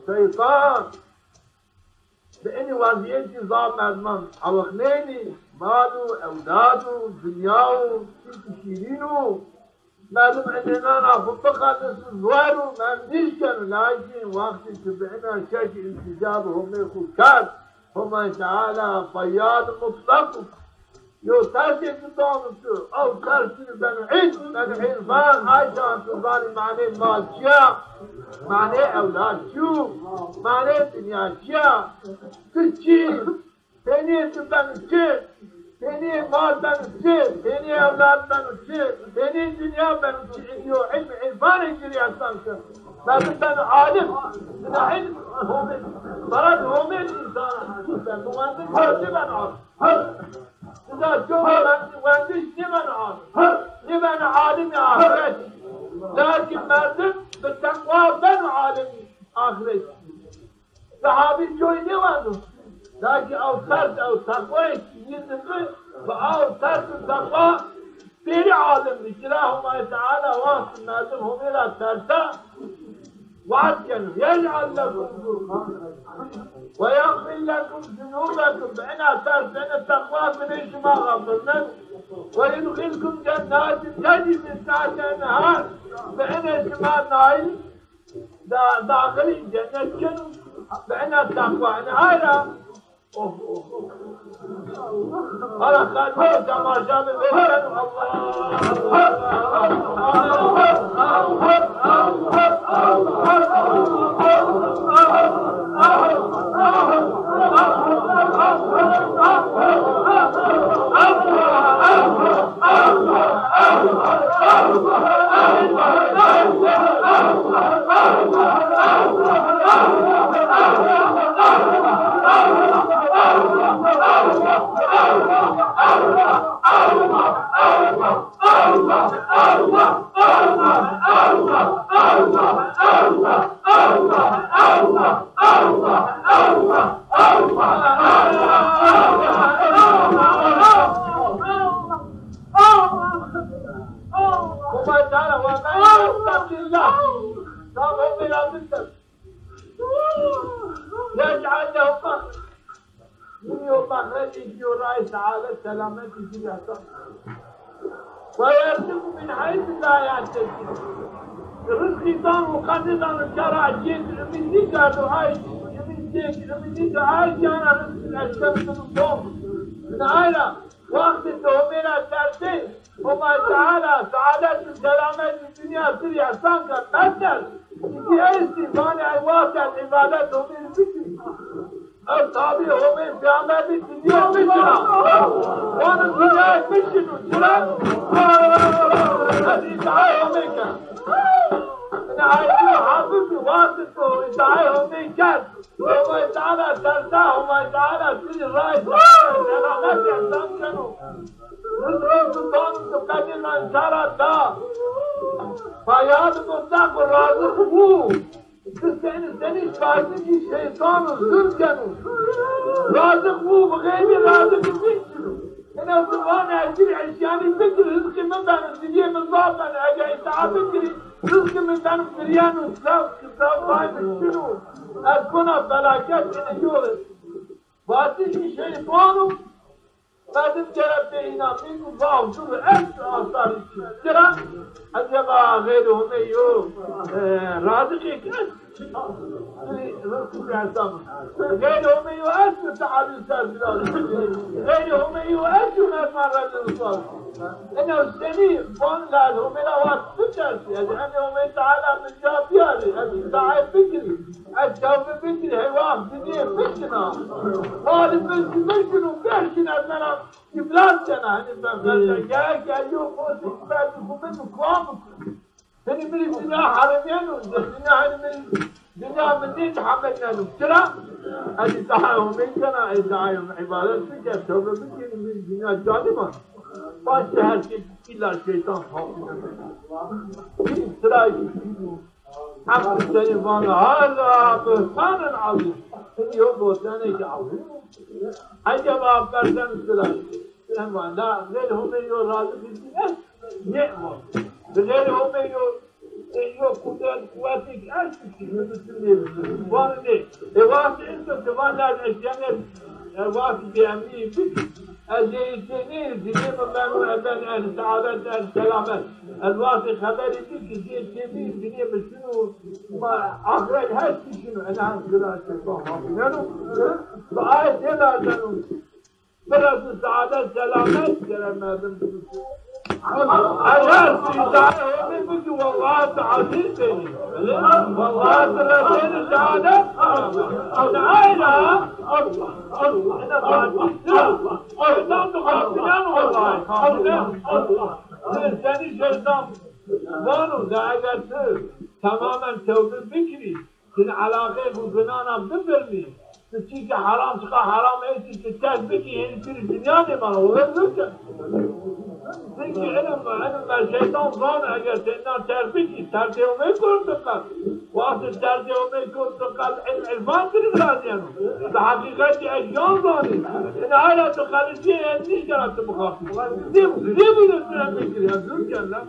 şeytan, bi inî wezîyetî zaf merdiman awiqnênî, mal û ewlad û dinya û çîkî şîrîn û merdim inînan ra xo bixelis û zuwer û memnîş keno, lakin wextî ki bi ina şekî îltîca bi Homê xo kerd, Homay Teala feyyad mutleq o. Yo tersê tu dano tu, ew ters tu beno ilm, beno irfan, ay çax tu zanî manê mal çi ya, manê ewlad çi yo, manê dinya çi ya, tu çi, peynî tu beno çi, peynî mal beno çi, peynî ewlad beno çi, peynî dinya beno çi, yo ilm, irfanê ci rê îhsan keno. Merdim beno alim, beno ilm, Homê, merdim Homê însan beno, muhendis beno alim. Ida ço wendiş nêbeno alim. Nêbeno alimî axiret. Lakin merdim bi teqwa beno alimî axiret. Sehabî coy nêwendo. Lakin ew ters, ew teqwayê ki yîn di bi, bi ew ters û teqwa bêrî alim bi. Çira Homay Teala wextî merdim Homê ra tersa, Vaad keno, yec'al lekum furqanen ve yagfir lekum zunubekum. Bi ina ters, bi ina teqwa binê şima xafirnen. Ve yudhilkum cennatin tecri min tahtiha el-enhar. Bi ina şima nail da, daxilî cennet keno. Bi ina teqwa, ina ay ra يجعل لهم من يوم ما خرج يجي وراي سعادة سلامة يجي يحصل. ويرزق من حيث لا يحتسب. رزقی دان و قدردان و چرا جیت امین نیکرد و آی امین جیت امین نیکرد آی جانا رزق الاشکم کنو بوم. من آیرا وقت تو همیرا ترسه هما تعالی سعادت و سلامت دنیا سری احسان کن بندر. دیگه ایستی وانی ای وقت عبادت همیرا بکنی. اصحابی همی پیامبر بی دنیا بشنو. وان دنیا بشنو. چرا؟ حدیث های همی کن. این آیتی حافظ واسط و ادعای همی کن. هما تعالی ترسا، هما تعالی سری رای سلامت احسان کنو. رزق سلطان تو قدر انصارا دا. فیاض مطلق و رازق او. تو سن، سنی شاگردی شیطان و ظلم کنو. رازق او، بغیر رازق نیستو. اینا زبان اجیر عصیانی بکر، رزق من بنو، دیگه من بابن، اگه اطاعت بکری، رزق من بنو فریان و سب، سب بای بشنو. از کنا فلاکت اینه یو. باتی شیطانو، مردم جرب به اینا میگو، واه، دور است آثار چی؟ چرا؟ عجبا غیر همی یو، اه، رازقی کس؟ غیر همی یو است صحابی سر، غیر همی یو است مردم رسول. اینا سنی بان لازم همی روات بترسی. از همی همی تعالی من جا بیاری، از این دعای بکری. از توبه بکری، هی وقت دیگه بشنا. حال بشی، بشنو، بشن از منم افلاس کنه. هنی بفرده، گرک ایو بوسی بفرده، خو من کام بکنه. هنی مری دنیا حرمیانو، دنیا هنی مری دنیا من نیز حمل ننو. چرا؟ هنی دعای همی کنه، هی دعای عبادت بکن، توبه بکن، مری دنیا جانمان. باشه هر کی ایلا شیطان خاطی ننو. این سرای حق سری وان هذا بهتان عظیم. یو بهتانه که عظیم. عجبا بردن سلای. سلای وان لا غیر همی یو رازق دیگه. نه وان. غیر همی یو، یو قدرت قوتی که است کی. وان نه. ای وقت انسان که وان لا اشیانه، ای وقت بیامی بی. از یه ایتنی، دیگه من بنو ابن اهل سعادت، اهل سلامت. از وقت خبری بی که یه ایتنی، دیگه بشنو. ما آخرت هست شنو، انا هم خدا شفا ما بیننو. و آیت یه دادنو. برس سعادت سلامت، گره مردم بسو. اگر سیدای همی بگی والله تعالی بینی. والله تعالی بینی سعادت. انا آیرا. الله، الله، انا تعالی. الله، الله، الله، الله، الله. سنی شیطان وانو دا اگر تو تماما توبه بکری، سن علاقه بو زنانا ببرمی، تو چی که حرام چقا حرام ایسی که ترک بکی، یعنی توری دنیا نیمانه، او بکن. چونکه علم، علم شیطان زانه اگر تو اینا ترک بکی، ترک اومه کن تو قلب. وقت ترک اومه کن تو قلب، علم عرفان توری برازیانو. به حقیقت اشیان زانی. این حالا تو خلیصی علم نیست که تو بخواستی. نیم، نیم بوده تو هم بکری، از دور کردم.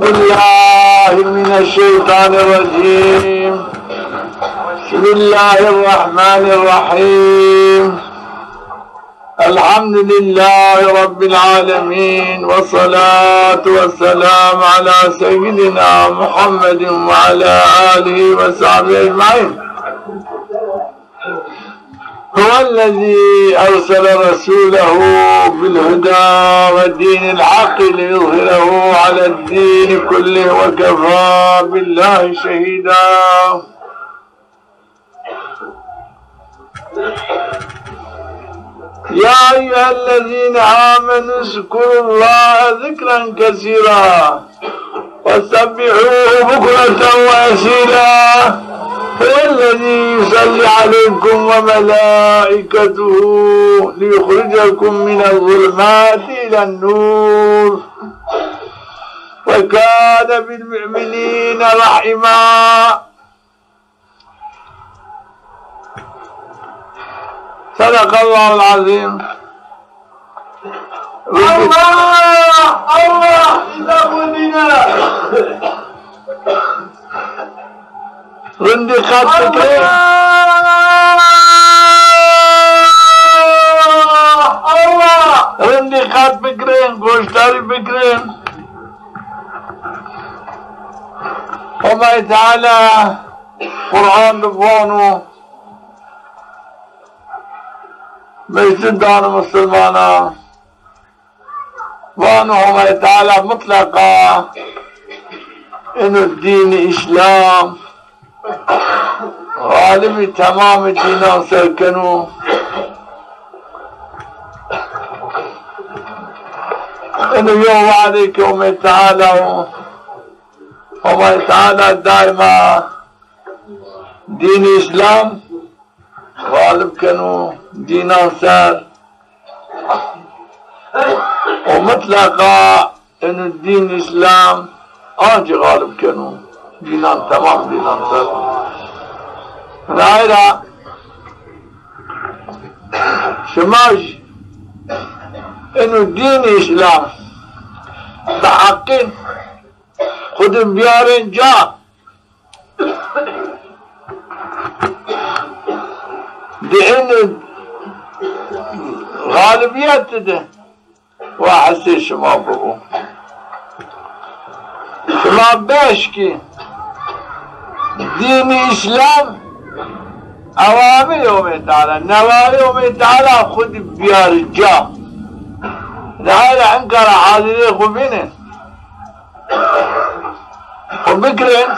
بالله من الشيطان الرجيم. بسم الله الرحمن الرحيم. الحمد لله رب العالمين، والصلاة والسلام على سيدنا محمد وعلى آله وصحبه أجمعين. هو الذي أرسل رسوله بالهدى ودين الحق ليظهره على الدين كله وكفى بالله شهيدا. يا أيها الذين آمنوا اذكروا الله ذكرا كثيرا وسبحوه بكرة وأصيلا. هو الذي يصلي عليكم وملائكته ليخرجكم من الظلمات إلى النور وكان بالمؤمنين رحيما. صدق الله العظيم. الله، الله، إذا قلنا. رندي قد بكرين. الله، الله. رندي قد بكرين، گوشداری بکرین. الله تعالی قرآن رو بوانو، مجتہدان مسلمانان وانو، الله تعالی مطلقا انو دین اسلام غالب تمام دینان سر کنو. انو یو وعده که الله تعالی، الله تعالی دائما دین اسلام غالب کنو دینان سر. و مطلقا انو دین اسلام آنچه غالب کنو دینان، تمام دینان سر. ظاہرا شماش انو دین اسلام بحقی خود بیارین جا، دین غالبیت ده و حسه شما ببو. شما بشکی دین اسلام اوامر الله تعالی، نواهی الله تعالی خود بیار جا. ظاہرا انکار حاضره خو بینه، خو بکرین.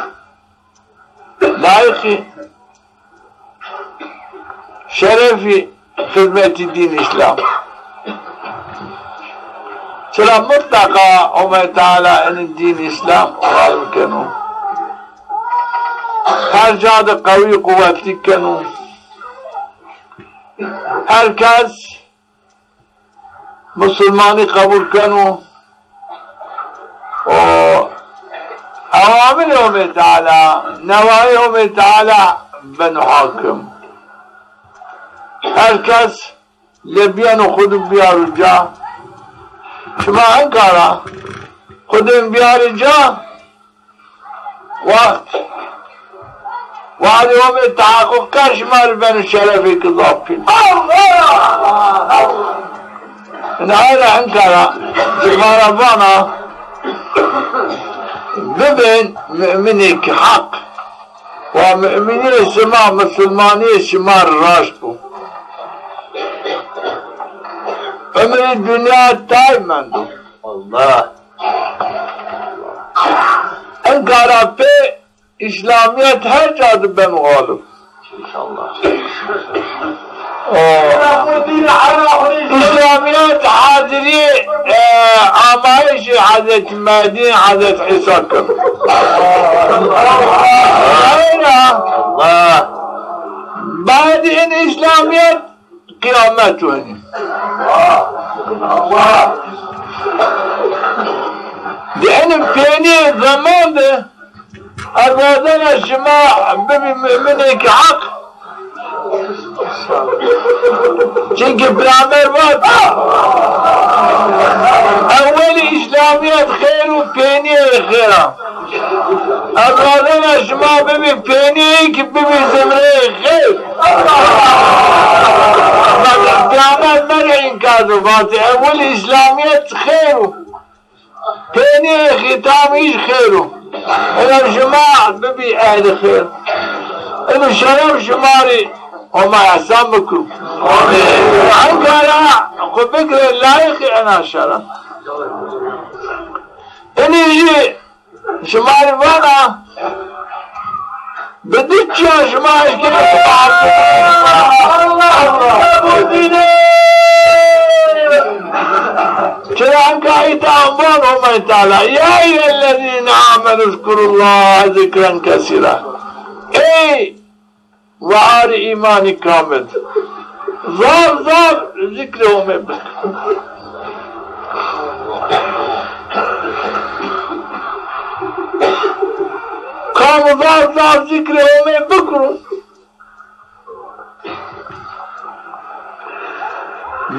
لایقی شرفی خدمت دین اسلام. چرا مطلقا اومه تعالی ان دین اسلام قائم کنو. هر جا ده قوی قوتی کنو. هر کس مسلمانی قبول کنو و اوامر اومه تعالی، نواهی اومه تعالی بنو حاکم. هر کس لبیان خود بیارو جا. شما انکارا خودن بیاری جا. وقت، وقت اومه تحقق کر شمار بنو شرفی که ضافین. نه را انکارا، شمارا وانا ببین مؤمنی که حق و مؤمنی شما، مسلمانی شما راست بو. عمر دنیا تای مندو. الله. انکارا په اسلامیت هر جا ده بنو غالب. انشاءالله. اسلامیت حاضری، اه، آمایش حضرت مهدی، حضرت عیسی کن. الله. بعد ان اسلامیت قیامت ونی. ده ان پینی زمان ده، ابداً شما ببی مؤمنی که حق. چونکه پیامبر وات، اول اسلامیت خیر و پینی خیره. ابداً شما ببی پینی که ببی زمره خیر. پیامبر مره انکار وات، اول اسلامیت خیر و پینی ختامیش خیر و. انه شما ببی اهل خیر. انه شرف شماری هما احسان بکرو. انکارا خو بگره لایق انه شرف. انه شمار وانا به دو چشماش که چرا انکا ایتا عنوان اومه تعالی، یا ایها الذین آمنوا اذکروا الله ذکرا کثیرا. ای وهار ایمان کامل، زاف زاف ذکر اومه بکن. کام زاف زاف ذکر اومه بکن.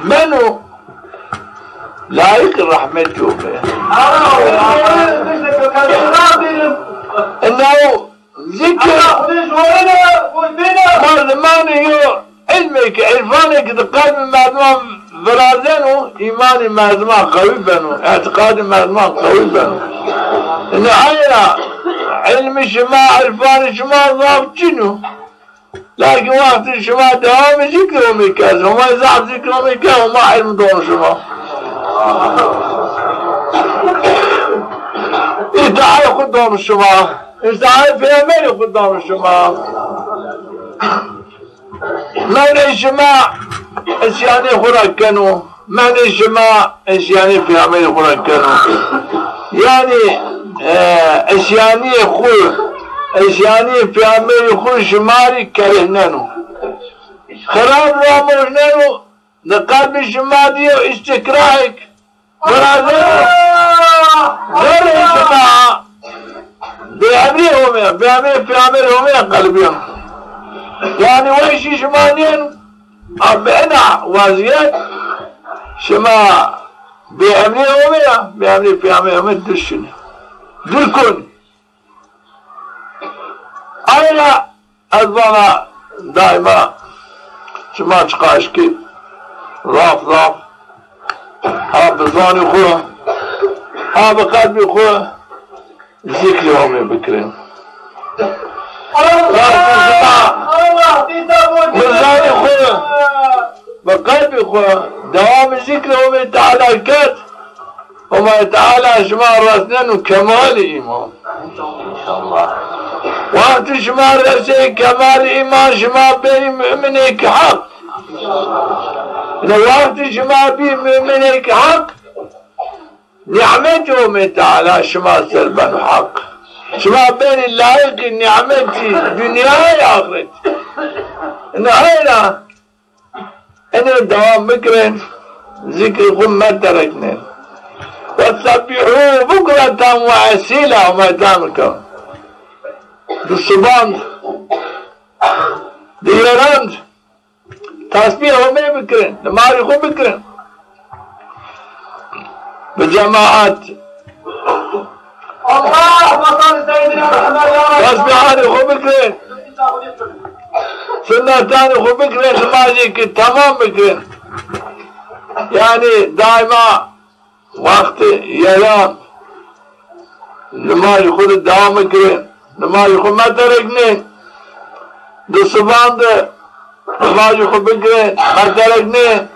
منو لایق رحمت اومه. انه ذکر مردمان یو علمی که، عرفانی که در قلب مردمان ورازنو، ایمان مردمان قوی بنو، اعتقاد مردمان قوی بنو. انه ایرا علم شما، عرفان شما ضعیف چینو. لکن وقتی شما دوام ذکر اومه که، هما ضعیف ذکر اومه که، هما علم دون شما. اطاعت خو دون شما. اطاعت پیغمبر خو دون شما. من شما عصیان خو را کنو. من شما عصیان پیغمبر خو را کنو. یعنی، اه، عصیان خو، عصیان پیغمبر خو شماری کره ننو. خراب راه موش ننو. در قلب شما دیو استکراهک. برادر، برادر شما بی امری اومه، بی امری پیغمبر اومه قلبی. یعنی ویشی شما نین، اب انا وضعیت شما بی امری اومه، بی امری پیغمبر اومه دشنی. دور کن. ایرا از وانا دائما شما چقاش کی ضعیف ضعیف، ها به زان خو، ها به قلب خو، ذکر اومه بکرین. به زان خو، به قلب خو، دوام ذکر اومه تعالی کت، اومه تعالی شما رسنن و کمال ایمان. انشاءالله. و وقتی شما رسه کمال ایمان، شما بی مؤمنک حق. نه وقتی شما بی مؤمنک حق، نعمت اومه تعالی شما سر بنو حق. شما بی لایق نعمت دنیا و آخرت. نه ایرا انه دوام بکرین، ذکر خو مترکنین. وسبحوه بکرة و اصیلا، اومه دوام کن. دو صبحاند، دو یراند، تسبیح اومه بکرین، نماز خو بکرین. به جماعت. اللهم صل سيدنا محمد يا رب. تسبیحان خو بکرین. سنتان خو بکرین، نمازی که تمام بکرین. یعنی دائما وقت یلان نماز خو دوام بکرین، نماز خو مترکنین. دو صبحاند نماز خو بکرین، مترکنین.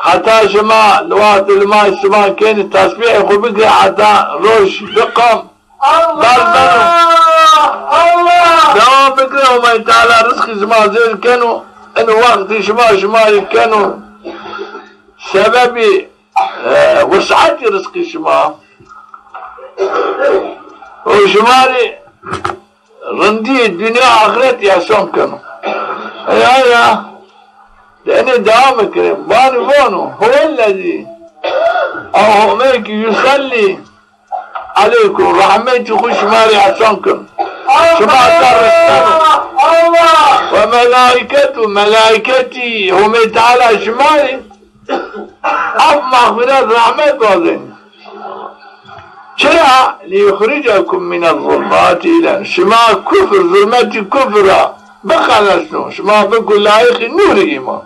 حتی شما لوات نماز صبحان کنی، تسبیح خو بکرین، حتی روش بقم. الله! الله! دوام بکرین، اومه تعالی رزق شما زیاد کنو. ان وقت شما، شما کنو سببی، اه، وسعت رزق شما. و شماری رندی دنیا آخرت آسان کنو. یا، یا. یعنی دوام کریم. بانی بانو. هو الذی. او همی که یصلی علیکم، رحمت خو شماری آسان کن. شما سر رسنو. و ملائکته، ملائکتی، همی تعالی شماری عفو، مغفرت، رحمت بازین. چرا؟ لیخرجکم من الظلمات الی، شما کفر، ظلمت کفر بخلصنو، شما بکو لایق نور ایمان.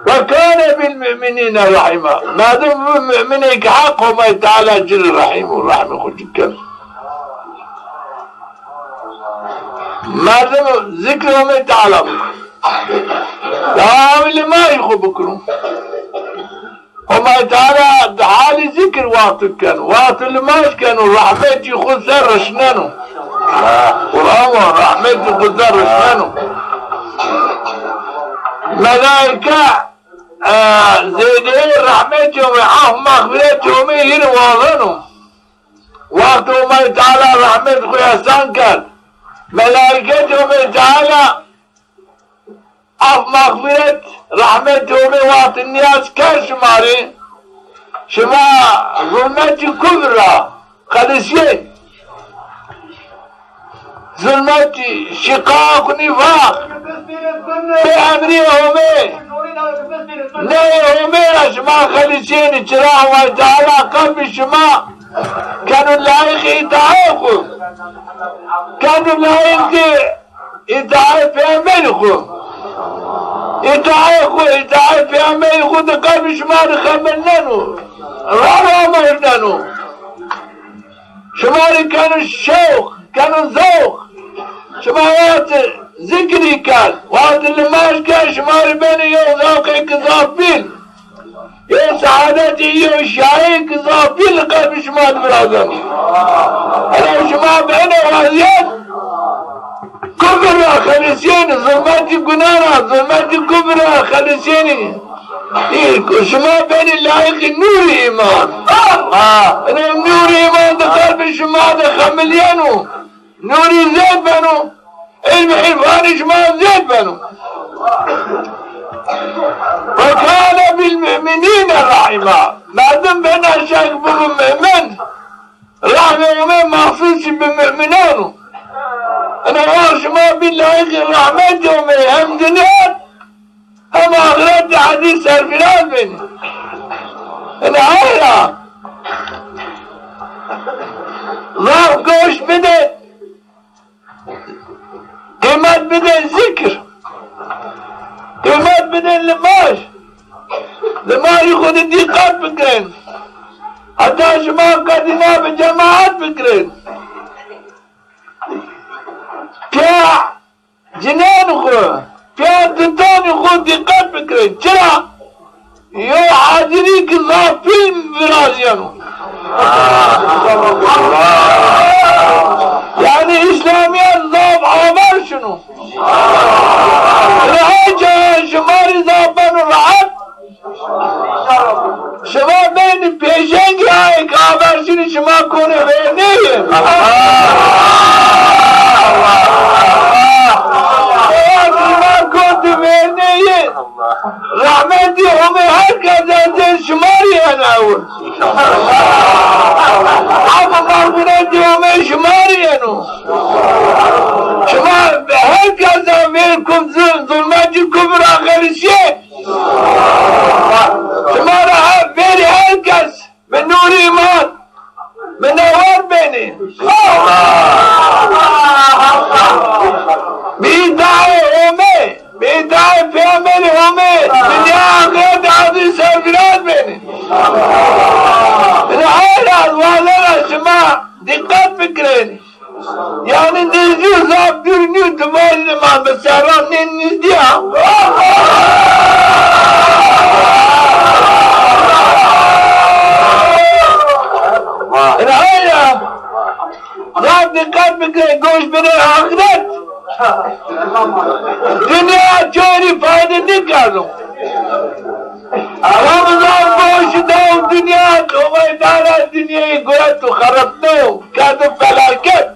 و کان بالمؤمنین رحیما. مردم مؤمنی که حق همی تعالی جر رحیم و رحم خو جکر. مردم ذکر همی تعالی بکن. دائم نماز خو بکن. همی تعالی حال ذکر وقت کن، وقت نماز کن و رحمت خو سر رسننو. قرآن و رحمت خو سر رسننو. ملائکه، اه، زیاده رحمت و عفو مغفرت همی هیر وازنو. وقت همی تعالی رحمت خو احسان کرد، ملائکت همی تعالی عفو مغفرت، رحمت همی وقت نیاز کرد شماری، شما ظلمت کفر را خلصین. ظلمت شقاق و نفاق، به امری همی، نه همی را شما خلصین. چرا؟ همی تعالی قلب شما کنو لایق اطاعت خو، کنو لایق اطاعت پیغمبر خو. اطاعت خو، اطاعت پیغمبر خو ده قلب شما ده خمل ننو، را را مردنو. شماری کنو شوق، کنو ذوق. شما وقت ذکری کن، وقت نماز کن، شماری بین یو ذوق که ذوق بیل، یو سعادت، یو شاهی که ذوق بیل قلب شما برازن. الا شما بین وضعیت کفر را خلصین، ظلمت گناه را، ظلمت کفر را خلصین. ای که شما بین لایق نور ایمان. آه. الا نور ایمان ده قلب شما ده خملیانو. نوری زیاد بنو. علم عرفان شما زیاد بنو. و کان بالمؤمنین رحیما. مردم بین شک بگو مؤمن. رحم اومه مخصوص به مؤمنانو. انا وار شما بی لایق رحمت اومه هم دنیا هم آخرت ده حدیث سرفراز بین. انا آیا لاف گوش بده، قیمت بده ذکر، قیمت بده نماز. نماز خود دقت بکن. حتی شما کدینا به جماعت بکن. پیا جنین خو، پیا دوتان خو دقت بکن. چرا؟ یو حاضری که غافل برازیانو. Allah! Allah! Allah! Şima kotî vernê yî. Rahmetî Homê her kes ez şima rê yeno. Af û mağfiretî Homê şima rê yeno. Şima her kes ver kum zul-, zulmetî kubra xelisê. Şima ra her, verî her kes bi nûrî îman minewar benî. Bi îtaê Homê, bi îtaê peyamberî Homê, dinya axiret azîz serfiraz benî. Ina ay ra ez wazena şima dîqet bikerên. Yanî nizdî zaf dûr nîyo, tu vajî ma bi serran nê nizdî ya. Ina ay ra zaf dîqet bikerên, goş bidên axiret. Dinya çorî fayde nêkerdo. Adam zaf goş daw dinya, Homê Teala dinyayî guret û xerepno, kerdo felaket.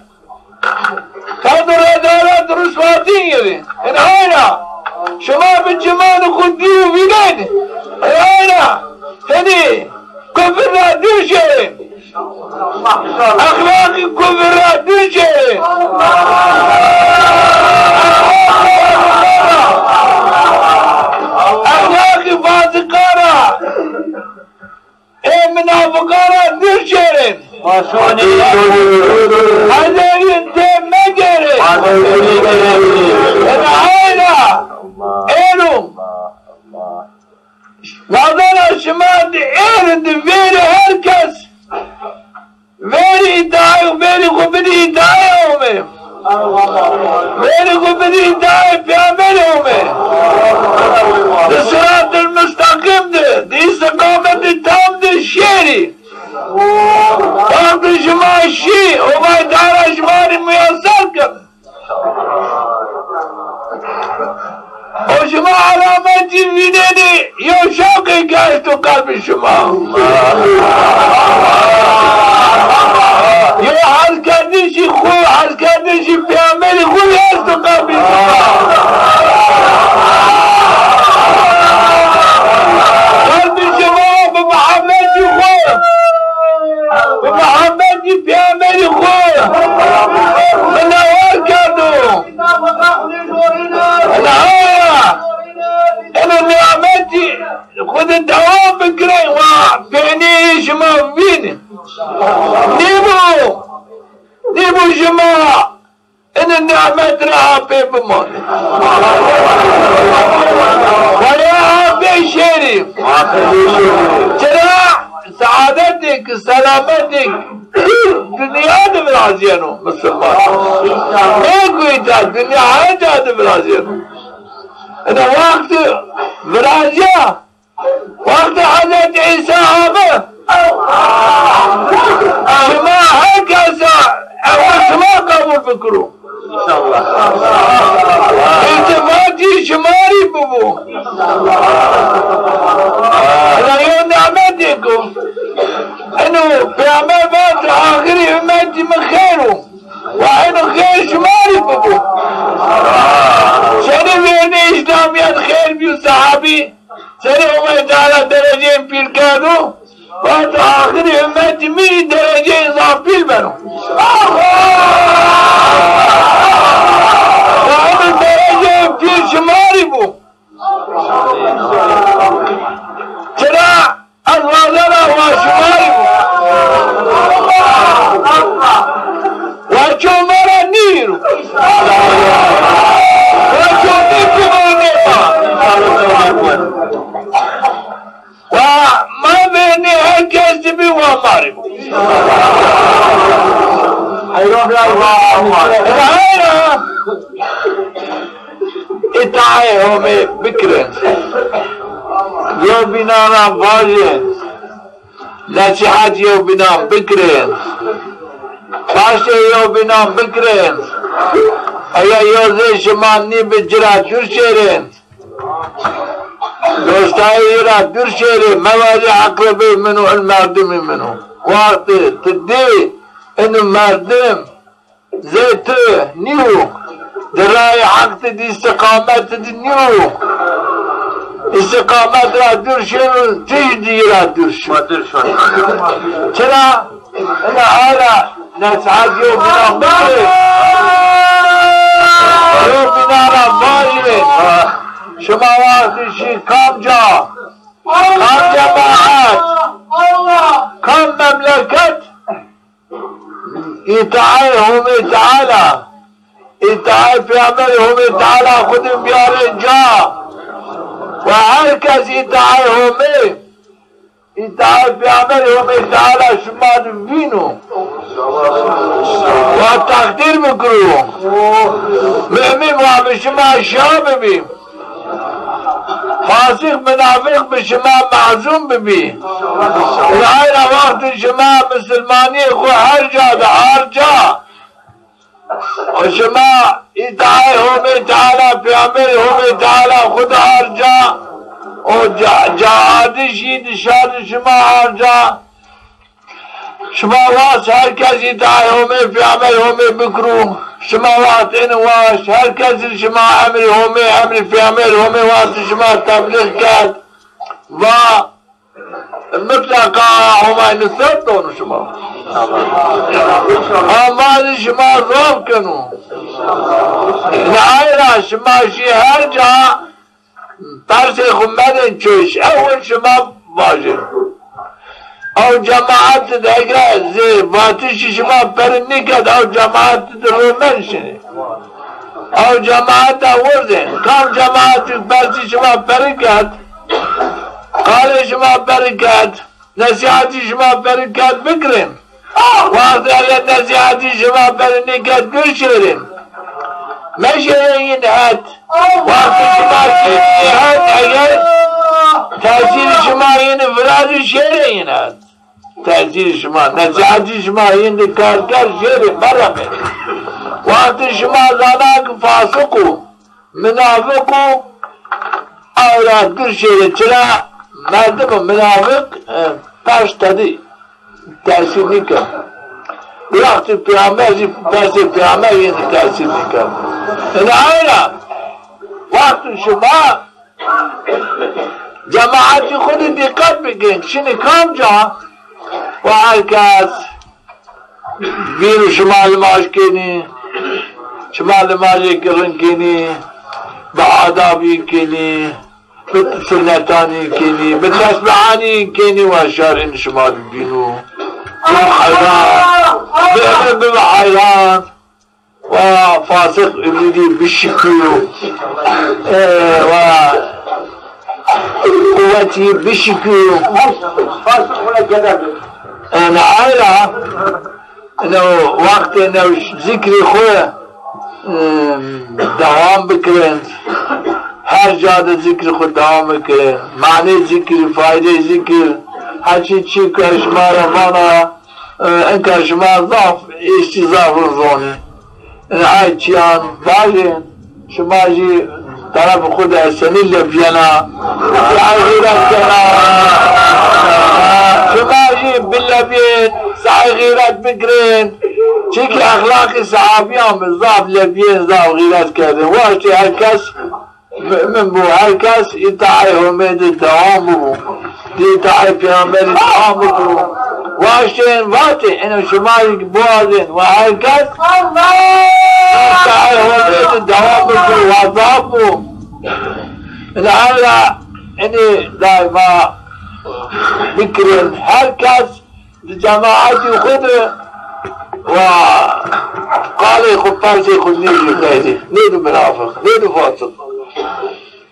Kerdo rezalet, rusvatî yîrî. Ina ay ra şima bi çimanê xo dî û vînên. Ina ay ra henî kufr ra dûr şêrên. Exlaqî kufr ra dûr şêrên. Exlaqî fasiqan ra, ê munafiqan ra dûr şêrên. Hezêrîn tê megêrên. Ina ay ra êro wazena şima di êr di verî her kes verî îtaê, verî xo bidî îtaê Homê. Verî xo bidî îtaê peyamberî Homê. Di siratil musteqîm di, di îstiqametî tam di şêrî. Wextî şima şî, Homay Teala şima rê muyeser ken. O şima elametî vînenî, yo şewqêk esto qelbê şima. Yo heskerdişî xo, heskerdişî peyamberî xo esto qelbê şima. Qelbê şima bi Muhammedî xo, bi Muhammedî peyamberî xo minewar kerdo. Ina aya, ino nîmetî xo di dewam bikerên, wa peynî şima vîn. Nîbo, nîbo şima ino nîmet ra apê bimanê. Wa ya apê şêrî. Çira? Seadetêk, selametêk dinya di virazîyeno musulman. Nê ku îta dinya, her ca di virazîyeno. Ina wext virazîya, wext Hezretî Îsa ame, şima her kesa ewe şima qebul bikiro. Înşallah. Îltifatî şima rî bibo. Ina yo nîmetêk o. Ino peyamber vat, axirî ummetî mi xêr o. Wa ino xêr şima rî bibo. Senî vernê Îslamîyet xêr bîyo, sehabî? Senî Homay Teala dereceyên pîl kerdo? Vat, axirî ummetî mi dereceyên zaf pîl beno. Wa ino dereceyên pîl şima rî bo. Çira? Ez wazena wa şima rî bo. Wa ço ma ra nîro. Wa ço nî ki ma nêba. Wa ma vernî her kes di bi wa ma rî bo. Hayra. Îtaê Homê bikirin. Yewbînan ra vajin. Nesîhet yewbînan bikirin. Paştê yewbînan bikirin. Eya yo zey şima nîbi ci ra dûr şêrin. Dostayê yi ra dûr şêrin. Mevajê eqrebê min o, in merdimê min o. Wextê ti dî Ino merdim zey tu niyo, di rayê Heq di, di îstiqamet di niyo. Îstiqamet ra dûr şêno, tu jî di yi ra dûr şê. Çira? Ino ay ra nesîhet yo bîna bikirê. Yo bîna ra vajê. Şima wextî şî kamca, kam cemaet, kam memleket, îtaê Homê Teala, îtaê Peyamberê Homê Teala xwu din biyarên ca. Ve her kes îtaê Homê, îtaê Peyamberê Homê Teala şima di vîno. Ve teqdîr bikiro. Mu'min ve bi şima şiya bibî. Fasîq, munafiq bi şima mehzûn bibî. Layra wextî şima misilmanîyê xwu her ca di arca, û şima îtaê Homê Teala, Peyamberê Homê Teala xwu di arca, û ca-, cehadî şî di şarî şima arca. Şima waşt her kes îtaê Homê, Peyamberê Homê bikiro. Şima waşt ino waşt her kes şima emrê Homê, emrê Peyamberê Homê waşt şima teblîx kerd. Va mutleqa Homay nusret dono şima. Ama şima zaf keno. Layra şima şî her ca Persê xwu medên çeş, ewil şima vajên. Ew cemaet di ege zê vatişî şima peri nîkerd, ew cemaet di ro menşinê. Ew cemaeta wirdên. Kam cemaet persê şima peri kerd, qalê şima peri kerd, nesîhetî şima peri kerd, bikirên. Wextê eger nesîhetî şima peri nîkerd, gir şêrên. Meşêrên yin het. Wextê şima şêrên yin het, eger tesîrî şima yin virazî, şêrên yin het. Tesîrî şima, nesîhetî şima yin di kar kerd, şêrên, meremên. Wextê şima zana ki fasiq o, munafiq o, ew ra gir şêrên. Çira? Merdim munafiq, e, pers tedi tesîr nîken. Wextê Peyamber zî, persê Peyamber yin di tesîr nîken. Ina ew ra wextê şima cemaetî xwu di dîqet bikên, şinî kamca, ve her kes vîno şima limaj kenî, şima limajêkî rind kenî, bi adabî kenî, bi sunnetanî kenî, bi tesbîhanî kenî, ve şarîn şima bibîno. Bibi heyran, bibi, bibi heyran. Ve fasiq ümidî bişikîyo. E, ve quwetî bişikîyo. Fasık ona geder. Ene ayra, ene o wextê ene zikrî xwu, e, dewam bikirên. Her ca de zikrî xwu dewam bikirên. Manê zikrî, faydê zikrî. Her çi çi ke şima ra vana, e, inka şima zaf, îştî zaf zonê. Ay çiyan vajên, şima jî terefê xwu de senî lebiyena, saê xîret kena. Şima jî bilebiyên, saê xîret bikirên. Çimkî exlaqê sehabîyan bi, zaf lebiyên, zaf xîret kerdên. Waştê her kes Mu'min bo, her kes îtaê Homê di dewam bibo. Di îtaê Peyamberî dewam bibo. Waştên vatê, ino şima jî biwazên, ve her kes îtaê Homê di dewam bibo, wazaf bo. Ino her ra, inî daîma bikirên, her kes Di cemaetî xwu di, ve qalê xwu, persê xwu nêdî xeyrî, nêdî munafiq, nêdî fasiq.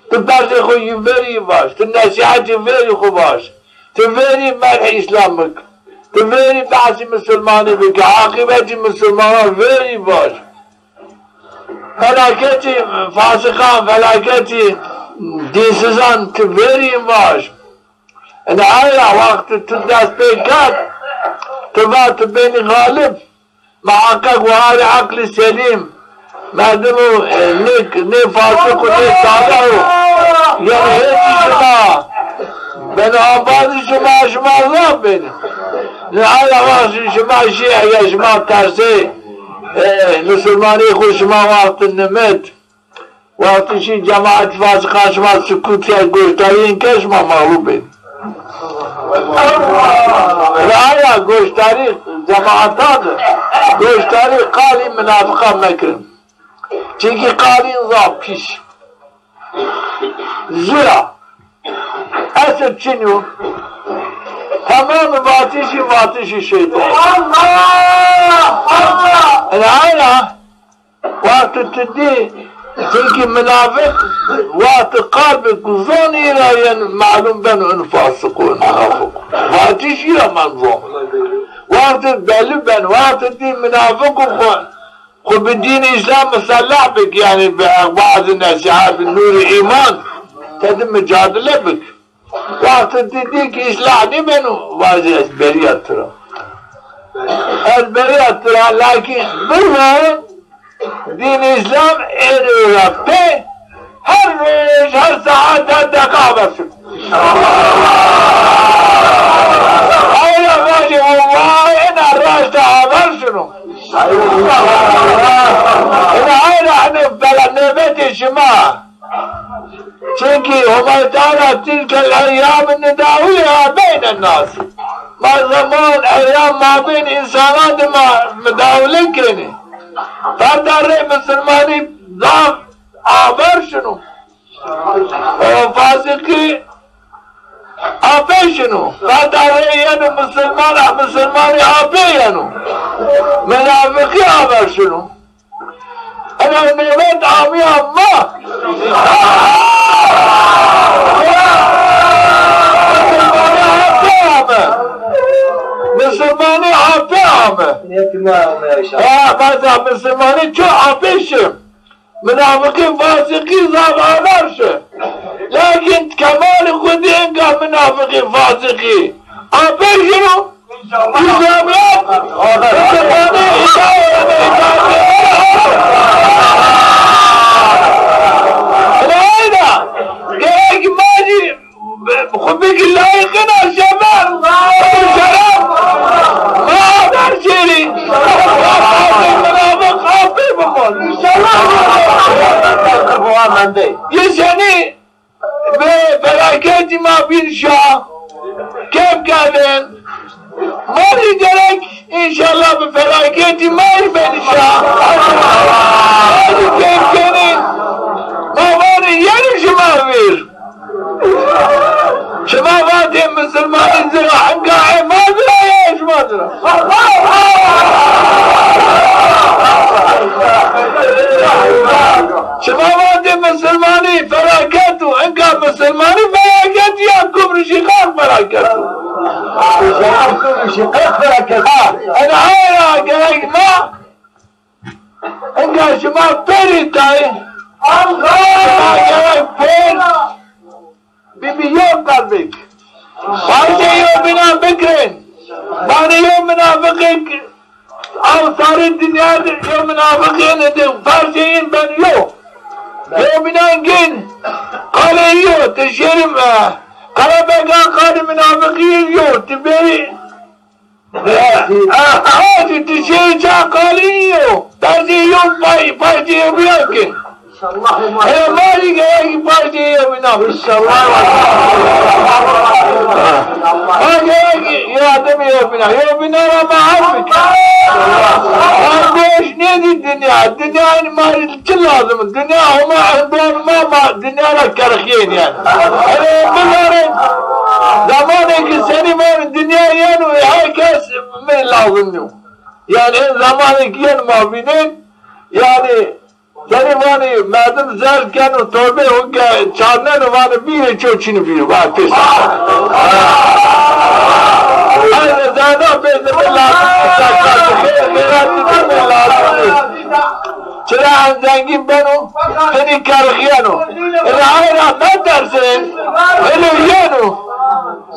Ti persê xwu yi verî vaj, ti nesîhetî verî xwu vaj, ti verî merh Îslam bik, ti verî behsî musulmanî bik, aqîbetî musulmanan verî vaj. Felaketî fasiqan, felaketî dînsizan ti verî vaj. Ene ayra wextî tu dest pê kerd, tu va tu benî xalib, muheqeq warê eqlî selîm, merdim o, e, nê, nê fasiq o, nê salih o. Yanî hêçî şima, benî ambazî şima, şima zaf benî. Ina ayra wextî şima şî, eger şima tersê, e, musulmanî xu şima wextî nimit, wextî şî cemaet fasiqan şima sukut kerd, goşdarî yin kerd, şima mağlub ên. Ina ayra goşdarî cemaetan de, goşdarî qalî munafiqan mekirin. Çimkî qalîn zaf pîs. Zira esl çin yo. Temamî vatişî, vatişî şeytan. Allah! Allah! Ina ayra, wextî tu dî, çimkî munafiq, wextî qalbê ku zon îra yen malum beno in fasiq o, in munafiq o. Vatişî ra men zon. Wextî belli beno, wextî dî munafiq o xu Xu bi dîn Îslam musellah bik, yanî bi bazı nesîhat, bi nûrî îman, tedi mucadele bik. Wextî dî ki îslah nêbeno, vajî ez berî a tu ra. Ez berî a tu ra, lakîn biro dîn Îslam êrê ra pê, her roj, her saet, her deqa aver şino. Ayra vajî, wellahî, ina raşt a, aver şino. Ina ayra, hanî bela nöbetê şima. Çimkî Homay Teala, tilkel eyyamû nudavîluha beynen nas. Ma zeman, eyyam mabên însanan de ma mudavele kenê. Ferda rê musulmanî zaf aver şino. O fasiqî apê şino. Ferda rê yeno musulman, musulmanî apê yeno. Munafiqî aver şino. Ina nöbet amîya ma. Musulmanî apê ame. Musulmanî apê ame. Ha, mesela musulmanî ço apê şi. Munafiqî, fasiqî zaf aver şi. Lakîn kemalî xu dî inka munafiqî, fasiqî apê şino. Înşallah. Înşallah. Musulmanî îdare eme, îdare eme. Ina ayra, gerek ma zî Xu bikî layiqîna şeber, şeref. Ma aver şêrî. Munafiq apê bimon. Înşallah. Yê senî bi felaketî ma bîn şa, keyf kerdên. Ma zî gerek înşallah bi felaketî ma zî bênî şa. Ma zî keyf kenî. Ma vanî yenî şima vîr. Şima vatê musulmanî zira, inka ê ma zira ya şima zira. Şima vatê musulmanî felaket o, inka musulmanî felaket ya kufr şîqaq felaket o. Kufr şîqaq felaket. Ha, ina ayra gerek ma inka şima pêrî tay. Şima gerek pêr bibî yew qelbik. Parçê yewbînan bikirên. Banê yew munafiqêk, ew sarê dinya de yew munafiqêne de parçeyên ben yew. Yewbînan gên qalê yew, ti şêrî, e, qelebegan qalê munafiqî yew, ti bêrî. Aa, ti şêrî ça qalê yew. Parçê yew pay, parçê yewbînan gên. Înşallah. He, ma zî gerek parçê yewbînan. Înşallah. Ma gerek yardimê yewbînan. Yewbînan ra ma hal bikî. Ma goş nêdî dinya. Dinya ma çi lazim? Dinya Homa endon ma, ma dinya ra kerxîyên yanî. Hele bizanên, zemanê ki senî vanî dinya yeno, her kes mi lazim nîyo. Yanî en zemanê ki yen ma vînên, yanî senî vanî merdim zerr keno, torbê o ke çarneno, vanî bîrê ço çinî bîrê, va pês. Aynı zana pês de mi lazim, xêr, xêratî de mi lazim. Çira en zengîn beno, tenî kerxîyeno. Ina ayra metersên, ino yeno.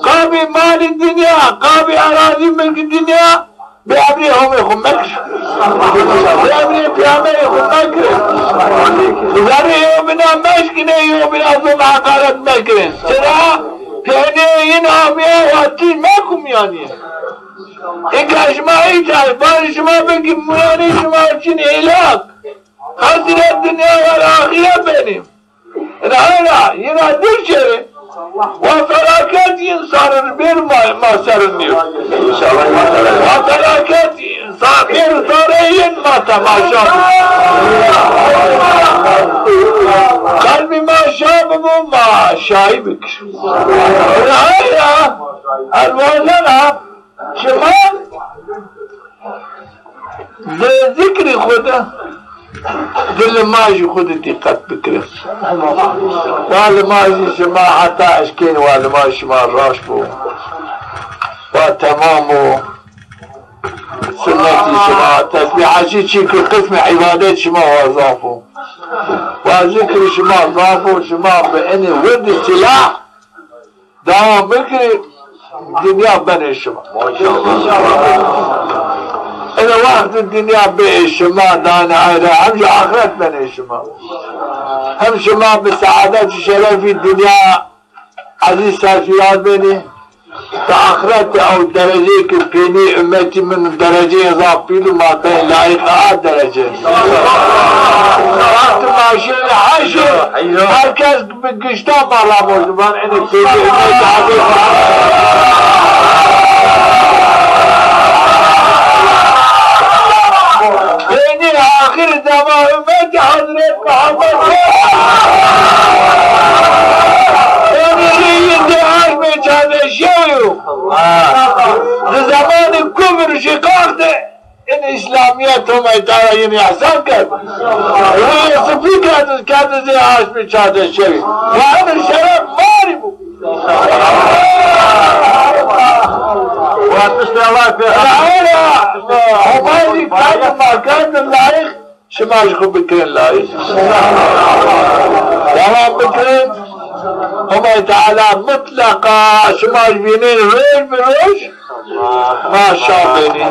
Qabî malî dinya, qabî erazî milkî dinya, bi emrê Homê xu mekir. Bi emrê Peyxamberê xu mekir. Zerrê yewbînan meşkinê, yewbînan zulm heqaret mekirên. Çira? Pênê yin amiya wa tî meku miyanî. Inka şima îta, barê şima bikî miyanî şima çin hêlak. Hesret dunya wal ahiret benî. Rayra, yina dil çeri. Wa felaket insanın bir ma-, maserın diyor. Wa felaket insan bir sarı yin ma temaşa. Kalbi ma şa bu ma şahi bikir. Rayra, elwazana, şima Di zikrî xwu de, di limajî xwu de dîqet bikirî. Wa limajî şima heta eşkên wa limaj şima raşt bo. Wa temam bo. Sunnetî şima, tesbîh, heşî çî ki qismê îbadet şima wa zaf bo. Wa zikrî şima zaf bo, şima bi enê wirdî silah dewam bikirî, dinya benê şima. Ene wext dinya bê şima, danê ayra, hem jî axiret benê şima. Hem şima bi seadet û şerefî dinya ezîz serfîraz benî. Ta axiret ew dereceyê ki pênê ummetî min dereceyê zaf pîl û ma tayê layiq a derece. Wext ma şêrî heşr, her kes bi gişta ma ramojdi, van enê pênê ummetî Hazret. Pênê axir zema ummetî Hazret Muhammed. Pênê yin de aşmê çardeşew. Di zemanê kufr û şiqaq de in İslamiyet Homay Teala yin ihsan kerd. Ruyê sipî kerd, kerd zê aşmê çardeşewî. Ve in şeref marî bu. Ve tiştê Allah pê. Homay kerd, ma kerd layiq. Şima jî xwu bikirin layiq. Dewam bikirin. Homay Teala mutleqa şima jî vînên roj bi roj ma şa benî.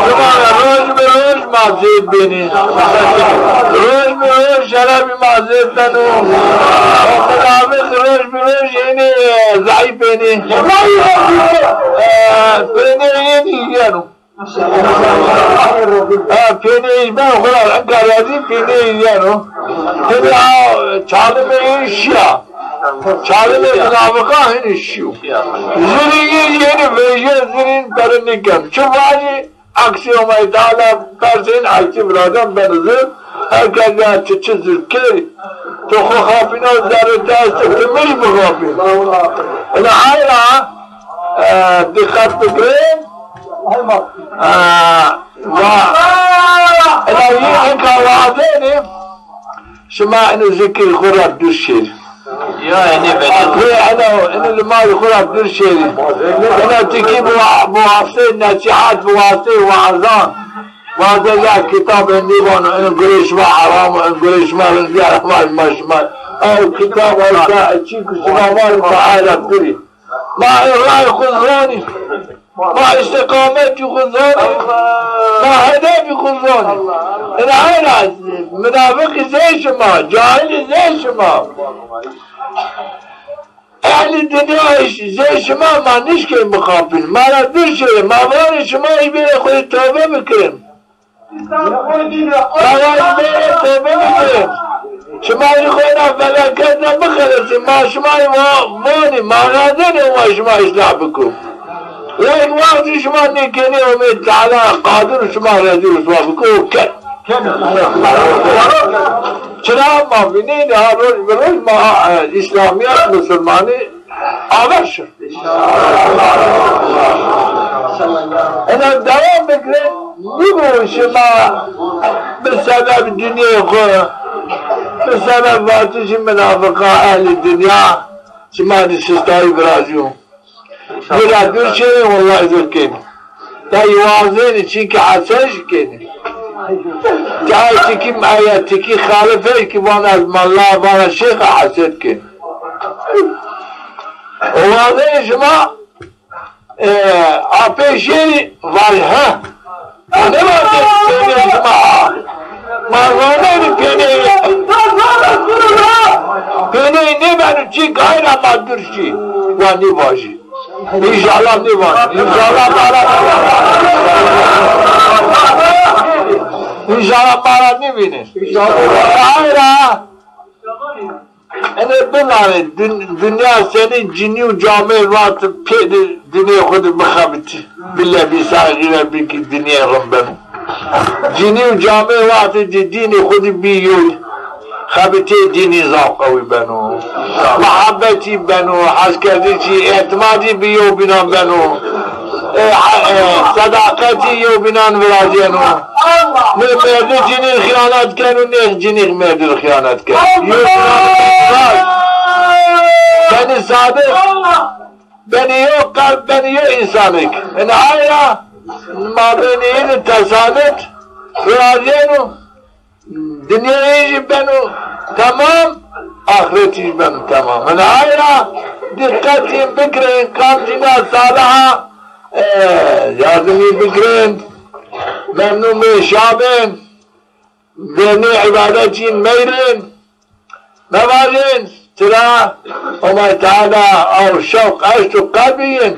Şima roj bi roj ma zêd benî. Roj bi roj şerefî ma zêd beno. Munafiq roj bi roj ênê, e, zeîf benî. E, pênê yin yeno. Ha, pênê yin ben xwu ra enka razî, pênê yin yeno. Pênê a, çalimê yin şiya. Çalimê munafiqan hinî şiyo. Zirî yin yenî vejîye, zirî yin perê nîken. Çi vajî, aksî Homay Teala persên aksî viradan ben zir. Her kes ya çi çi zir key. To xwu xapîna zerrê te estê, ti mi jî bixapîn. Ina ayra, e, dîqet bikirin. E, va, ina yi enka wazenî, şima inu zikrî xwu ra dûr şêrî. Ya, enê beni. Ve ina, inu limajî xwu ra dûr şêrî. Ina tikî bu, bu hafte nesîhat, bu hafte waazan. Bazen ya kitab nîvano, in gurê şima heram o, in gurê şima rindî heram o, ma şima. Ew kitab, ew ka, çî ku şima vanî, ma ayra kurî. Ma ray xwu zonî. Ma îstîqametî xwu zonî. Ma hedefî xwu zonî. Ina ayra munafiqî zey şima, cahilî zey şima. Ehlî dinya zey şima, ma nişkên bixapîn. Ma ra dûr şêrî, ma vanî şima jî bêrê xwu tobe bikirin. Ma vanî bêrê tobe bikirin. Şima jî xwu ina felaket ra bixelesîn. Ma şima jî va-, vanî, ma razenî wa şima îslah biko. Lakin wextî şima nêkenî, Homê Teala qadir şima rezîl rûswa biko, ken. Çira ma vînîn ha roj bi roj ma, e, îslamîyet, musulmanî aver şi. Ina dewam bikirin, nîbo şima bi sebeb dinyayê xwu, bi sebeb vatişî munafiqan ehlî dinya, şima di sistayî virazîyo. Bira dûr şêrî, wellahî zor kenî. Ta yi wazenî, çimkî hesed jî kenî. Cayê tikî meya, tikî xalife ki vana ez mela, vana şêx a, hesed kenî. O wazenî şima, e, apê şêrî vay he. Nêvatê pênê şima. Ma zonenî pênê. Pênê nêbe Çik ay ra ma dur şi. Wa nivajî. Înşallah nivajî. Înşallah ma ra, înşallah ma ra nivînî. Ay ra. Ene binanê, dün-, dünya seni cinî û camê vat pê di dinê xu di bixebitî. Bile bî saygî ve bî ki dinê rin beno. Cinî û camê vat di dinê xu di bî yoy. Xebitê dinî zaf qewî beno. Muhabbetî beno, heskerdiçî, îtimadî bi yewbînan beno. E, ha-, e, sedaqetî yewbînan virazîyeno. Mı merdi cinî xiyanet keno, nê cinî merdi xiyanet keno. Yewbînan viraz. Benî sadiq. Benî yo qelb, benî yo însanik. Ene ay ra mabênê îni tesanut virazîyeno. Dinyayê jî beno temam, axiretî jî beno temam. Ene ay ra dîqetî bikirên, kamcîna saliha, e, yardimî bikirên, memnun bên, şa bên, vernê îbadetî meyrên, mevajên, çira Homay Teala aw şewq eşt û qelbî yin,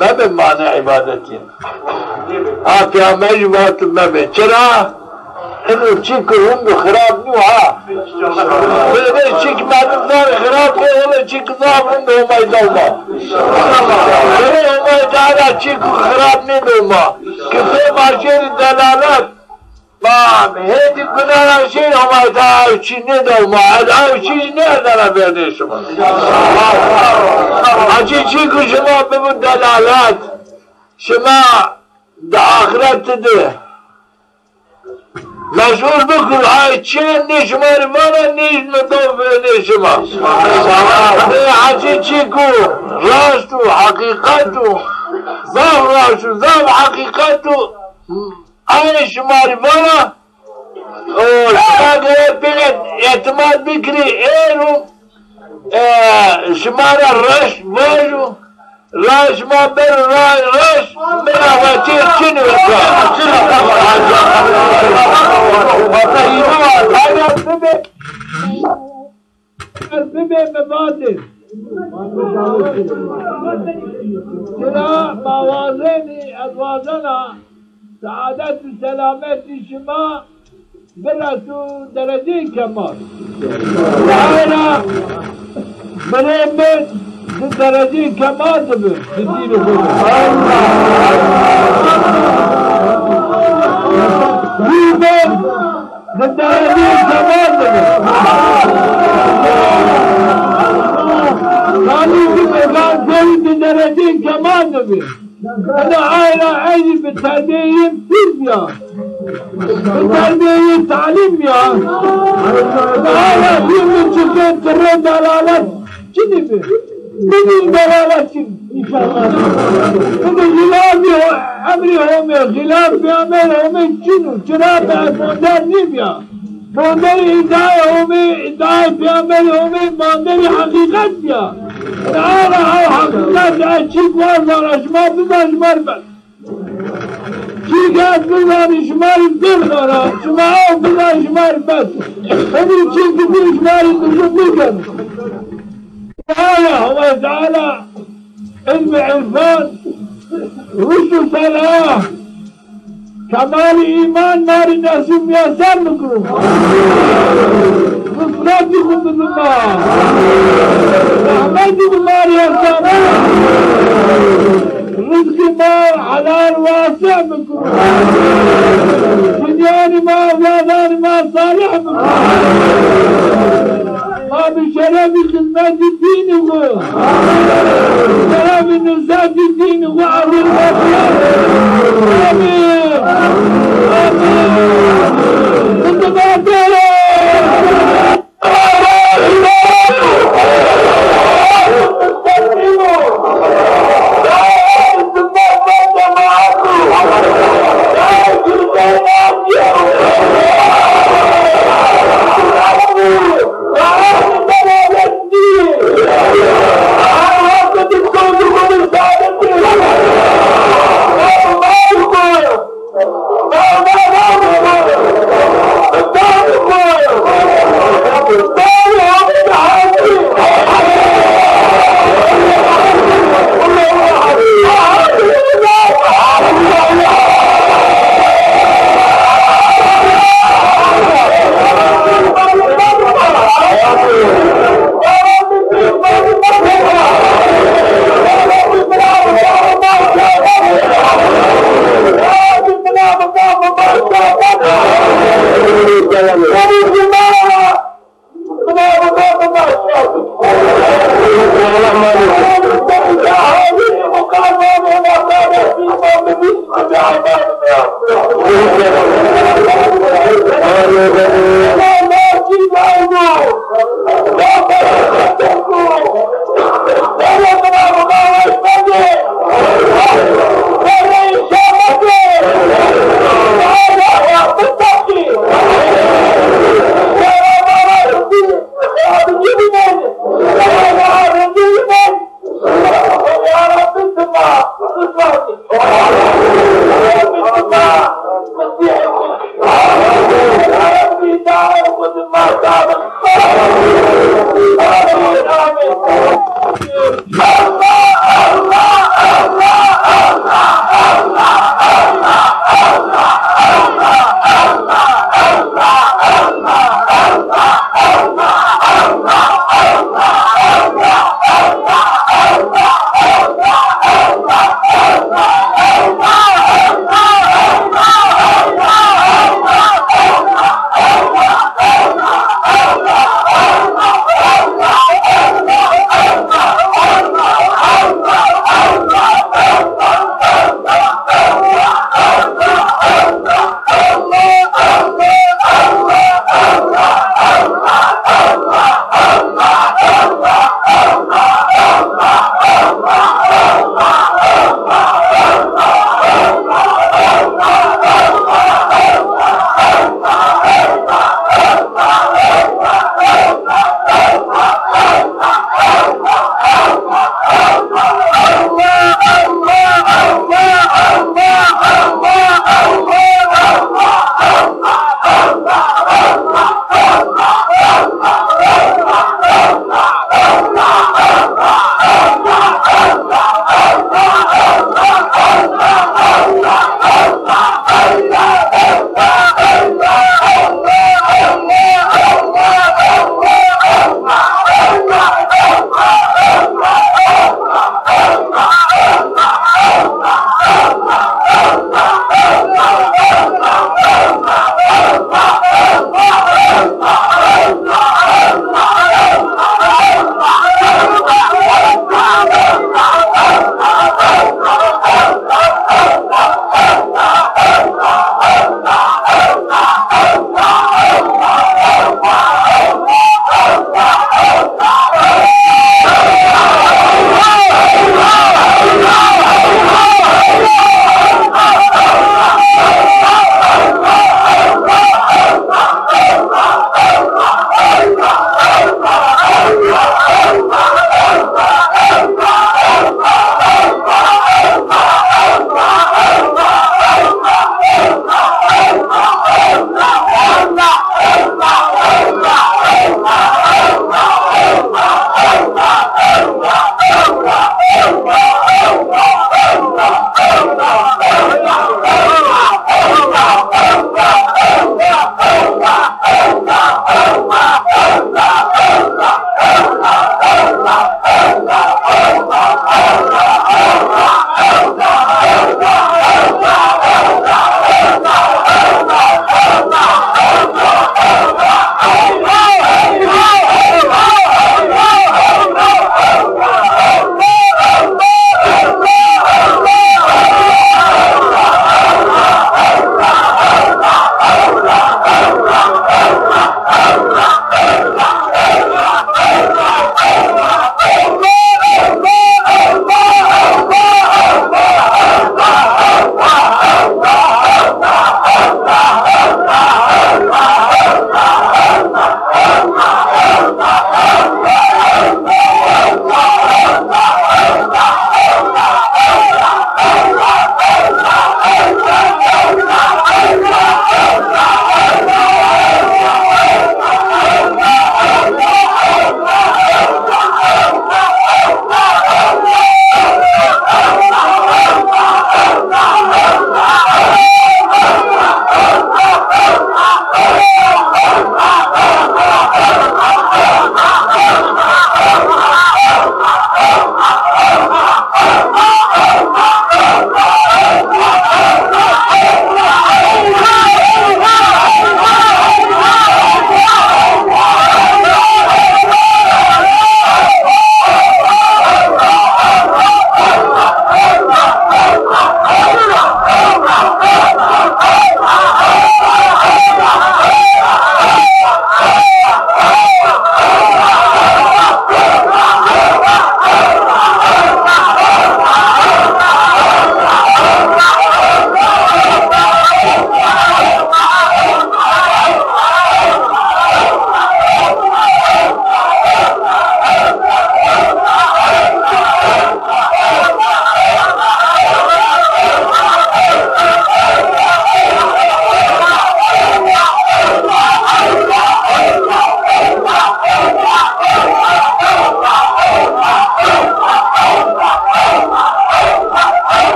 mebin mane îbadetî yin. A Peyamber jî vat mebin. Çira? Ino çik rind û xirab nîyo ha. Bile çik merdim zaf xirab bê, wele çik zaf rind Homay dewma. Bile Homay Teala çik xirab nêdewma. Ki pê ma şêrî delalet. Ma hêdî gunana şey Homay Teala ew çî nêdewma, ew çî nêdana vernê şima. Hacî çik şima bibi delalet, şima di axiret di meşhur bikir, ay çî nê şima rî vana, nê şima do vernê şima. Ê hacî çik rast û heqîqet û zaf rast û zaf heqîqet û Ay şima rî vana, o, şima gere pê îtimad bikirî, êro, e, şima ra reş vajo, ra şima bero ra reş, mi ra reşê çin o. Eger bibê, eger bibê mi vatê. Çira ma wazenî, ez wazena seadet û selametî şima bireso dereceyê kemal. Zahira birê mi di dereceyê kemal di bi, di dînî xo di. Birê mi di dereceyê kemal di bi. Yanî ki Peyxamber di dereceyê kemal di bi. Ene ay ra ey bi terbiyeyê pîr bîya. Bi terbiyeyê talîm bîya. Ene ay ra pîr bi çike tirê delalet çinî bi. Bibî delalet çin, înşallah. Bibî xilafî ho-, emrî Homê, xilaf peyamberî Homê çin o. Çira be bonder nîbîya. Bonderî îdîayê Homê, îdîayê peyamberî Homê, bonderî heqîqet bîya. Teala ew heqîqet, ew çîk war zana, şima biza şima rî bes. Çîk ez bizanî şima rî bir zana, şima ew bizanî şima rî bes. Henî çîk bizanî şima rî duzun bikin. Teala, Homay Teala, ilm û irfan, rüşd û selah, kemalî îman ma rî nesîb miyeser bikiro. Nusretî xu bidi ma. Rehmetî xu ma rî hesane. Rizqî ma helal wasi bikiro. Cinîyanî ma, ewladanî ma salih bikiro. Ma bi şerefî xizmetî dînî xu, şerefî nusretî dînî xu, amîn. Amîn. Amîn. آمين.